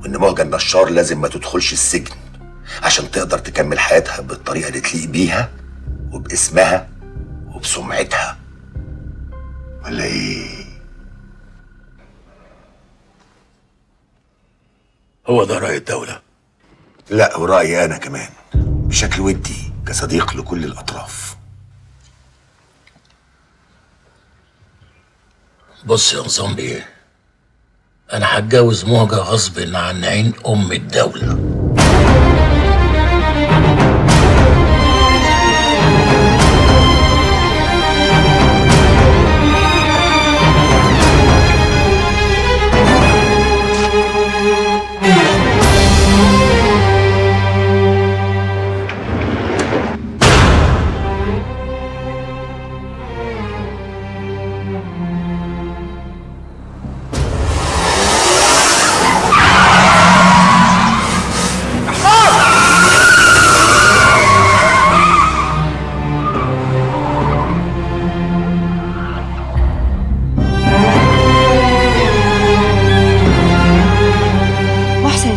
وإن مهجة النشار لازم ما تدخلش السجن عشان تقدر تكمل حياتها بالطريقة اللي تليق بيها وباسمها وبسمعتها. ولا إيه؟ هو ده رأي الدولة؟ لا، ورأيي أنا كمان بشكل ودي كصديق لكل الأطراف. بص يا نظام بيه، أنا هتجوز مهجة غصب عن عين أم الدولة.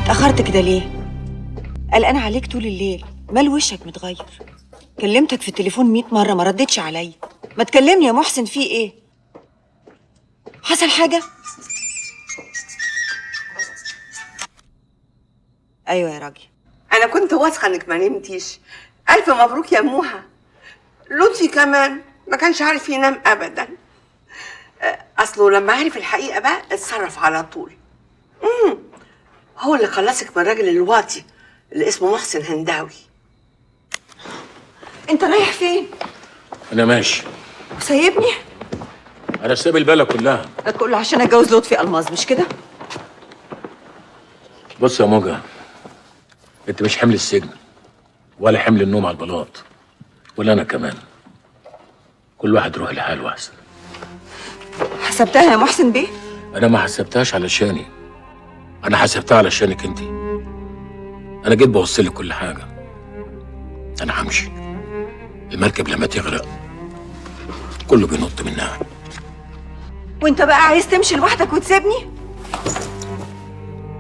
اتأخرت كده ليه؟ قلقانة عليك طول الليل، مال وشك متغير؟ كلمتك في التليفون 100 مرة ما ردتش عليا، ما تكلمني يا محسن، في ايه؟ حصل حاجة؟ ايوه يا راجل. أنا كنت واثقة إنك ما نمتيش. ألف مبروك يا موها. لطفي كمان ما كانش عارف ينام أبدا. أصله لما عرف الحقيقة بقى اتصرف على طول. هو اللي خلصك من الراجل الواطي اللي اسمه محسن هنداوي. انت رايح فين؟ انا ماشي. وسايبني؟ انا سايب البلد كلها. ده كله عشان اتجوز لطفي ألماظ مش كده؟ بص يا موجة، انت مش حمل السجن ولا حمل النوم على البلاط ولا انا كمان. كل واحد يروح لحاله احسن. حسبتها يا محسن بيه؟ انا ما حسبتهاش علشاني، انا حسبتها علشانك انت. انا جيت بوصلك كل حاجة. انا همشي. المركب لما تغرق كله بينط منها. وانت بقى عايز تمشي لوحدك وتسيبني؟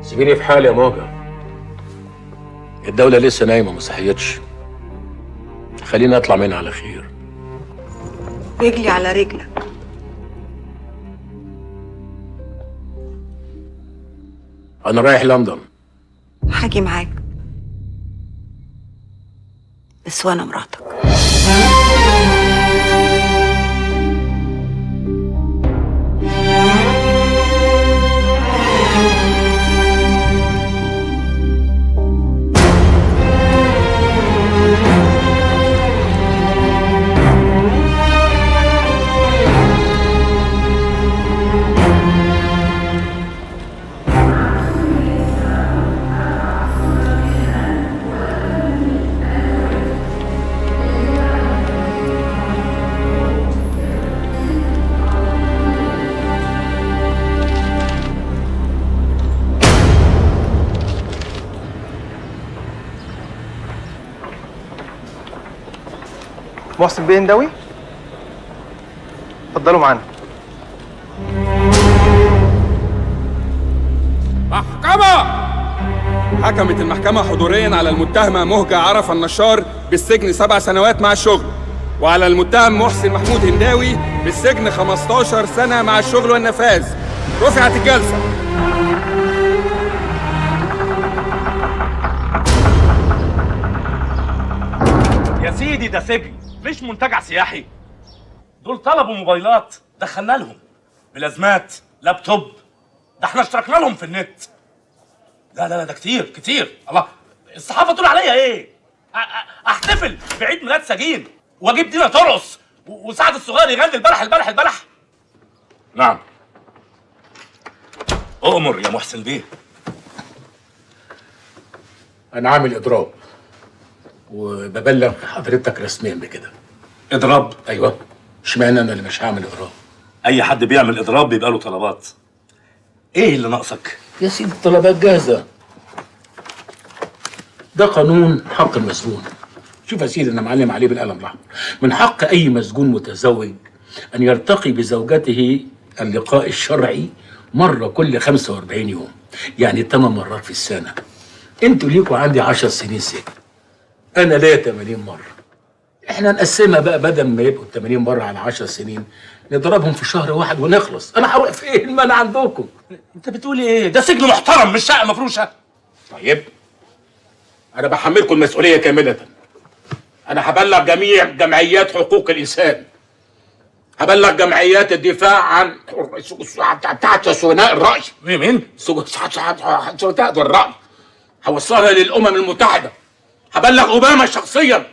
سيبيني في حالي يا موجة. الدولة لسه نايمة ما صحيتش. خليني اطلع منها على خير. رجلي على رجلك. أنا رايح لندن. هاجي معاك بس وأنا مراتك. محسن بيه هنداوي، اتفضلوا معانا. محكمة! حكمت المحكمة حضوريا على المتهمة مهجة عرفة النشار بالسجن 7 سنوات مع الشغل، وعلى المتهم محسن محمود هنداوي بالسجن 15 سنة مع الشغل والنفاذ. رفعت الجلسة. يا سيدي ده سجن مش منتجع سياحي. دول طلبوا موبايلات دخلنا لهم، بلازمات، لابتوب، ده احنا اشتركنا لهم في النت. لا لا لا ده كتير كتير. الله، الصحافة تقول عليا ايه؟ احتفل بعيد ميلاد سجين واجيب دينا ترقص وسعد الصغير يغني البلح البلح البلح. نعم اؤمر يا محسن بيه. انا عامل اضراب وببلغ حضرتك رسميا بكده. اضراب؟ ايوه. اشمعنى انا اللي مش هعمل اضراب؟ اي حد بيعمل اضراب بيبقى له طلبات. ايه اللي ناقصك؟ يا سيدي الطلبات جاهزة. ده قانون حق المسجون. شوف يا سيدي، انا معلم عليه بالقلم الاحمر. من حق اي مسجون متزوج ان يرتقي بزوجته اللقاء الشرعي مرة كل 45 يوم، يعني 8 مرات في السنة. انتوا ليكوا عندي 10 سنين سجن، انا ليا 80 مرة. احنا نقسمها بقى، بدل ما يبقوا 80 مرة على 10 سنين نضربهم في شهر واحد ونخلص. انا هروح فين ما انا عندكم؟ انت بتقول ايه؟ ده سجن محترم مش شقه مفروشه. طيب انا بحملكم المسؤولية كاملة. انا هبلغ جميع جمعيات حقوق الانسان، هبلغ جمعيات الدفاع عن بتاعت سجناء الراي. مين؟ سجناء الراي. هوصلها للامم المتحدة. هبلغ اوباما شخصيا.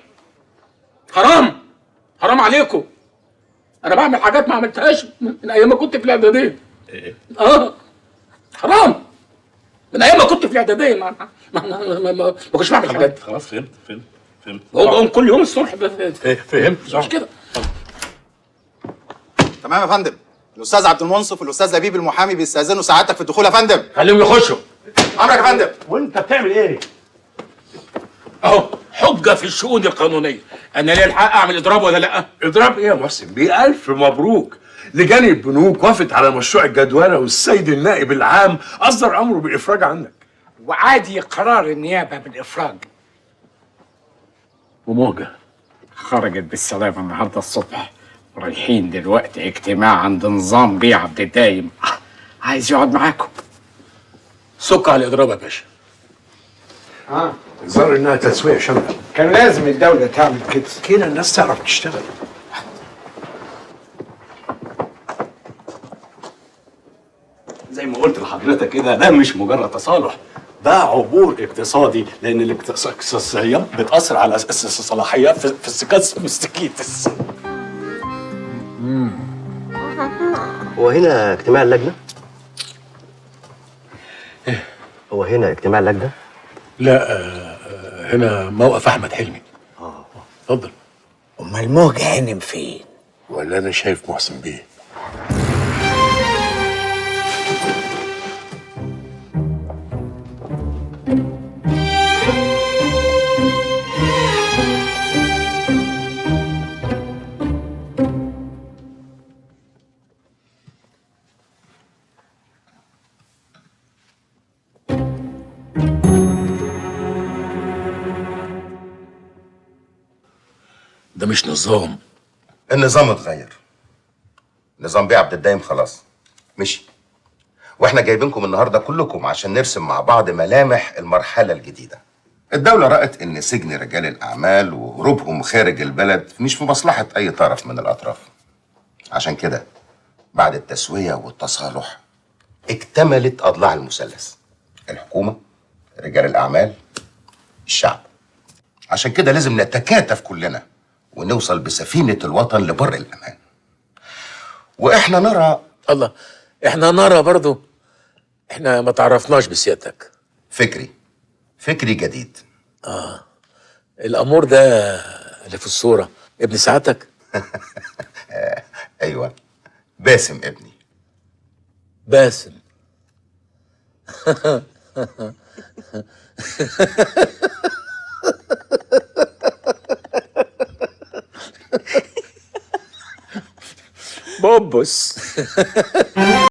حرام، حرام عليكم. انا بعمل حاجات ما عملتهاش من ايام ما كنت في الاعدادية. ايه؟ حرام، من ايام ما كنت في الاعدادية ما ما ما ما كنتش بعمل حاجات. خلاص فهمت فهمت فهمت. بقوم كل يوم الصبح. فهمت. مش كده؟ تمام يا فندم. الاستاذ عبد المنصف والاستاذ لبيب المحامي بيستاذنوا سعادتك في الدخول يا فندم. خليهم يخشوا. امرك يا فندم. وانت بتعمل ايه؟ اهو حجه في الشؤون القانونية. انا ليا الحق اعمل اضراب ولا لا؟ اضراب ايه يا محسن بيه؟ الف مبروك. لجان البنوك وافت على مشروع الجدوله، والسيد النائب العام اصدر امره بالافراج عنك. وعادي قرار النيابة بالافراج. وموجه خرجت بالسلامة النهارده الصبح، ورايحين دلوقتي اجتماع عند نظام بيه عبد الدايم، عايز يقعد معاكم. سك على الاضراب يا باشا. الظاهر انها تسويه شاملة. كان لازم الدولة تعمل كده، كده الناس تعرف تشتغل. زي ما قلت لحضرتك كده، ده مش مجرد تصالح، ده عبور اقتصادي، لان الاقتصاديات بتاثر على الصلاحيات في السكاس مستكيتس. هو هنا اجتماع اللجنة؟ هو هنا اجتماع اللجنة؟ لا، هنا موقف احمد حلمي. اتفضل. امال موجة هانم فين؟ ولا انا شايف محسن بيه. ده مش نظام. النظام اتغير. نظام بيه عبد الدايم خلاص مشي، واحنا جايبينكم النهارده كلكم عشان نرسم مع بعض ملامح المرحلة الجديدة. الدولة رأت ان سجن رجال الاعمال وهروبهم خارج البلد مش في مصلحة اي طرف من الاطراف. عشان كده بعد التسوية والتصالح اكتملت اضلاع المثلث: الحكومة، رجال الاعمال، الشعب. عشان كده لازم نتكاتف كلنا ونوصل بسفينة الوطن لبر الأمان. وإحنا نرى. الله، إحنا نرى برضو. إحنا ما تعرفناش بسيادتك. فكري، فكري جديد. الأمور ده اللي في الصورة ابن سعادتك؟ أيوة، باسم ابني. باسم. بوبس.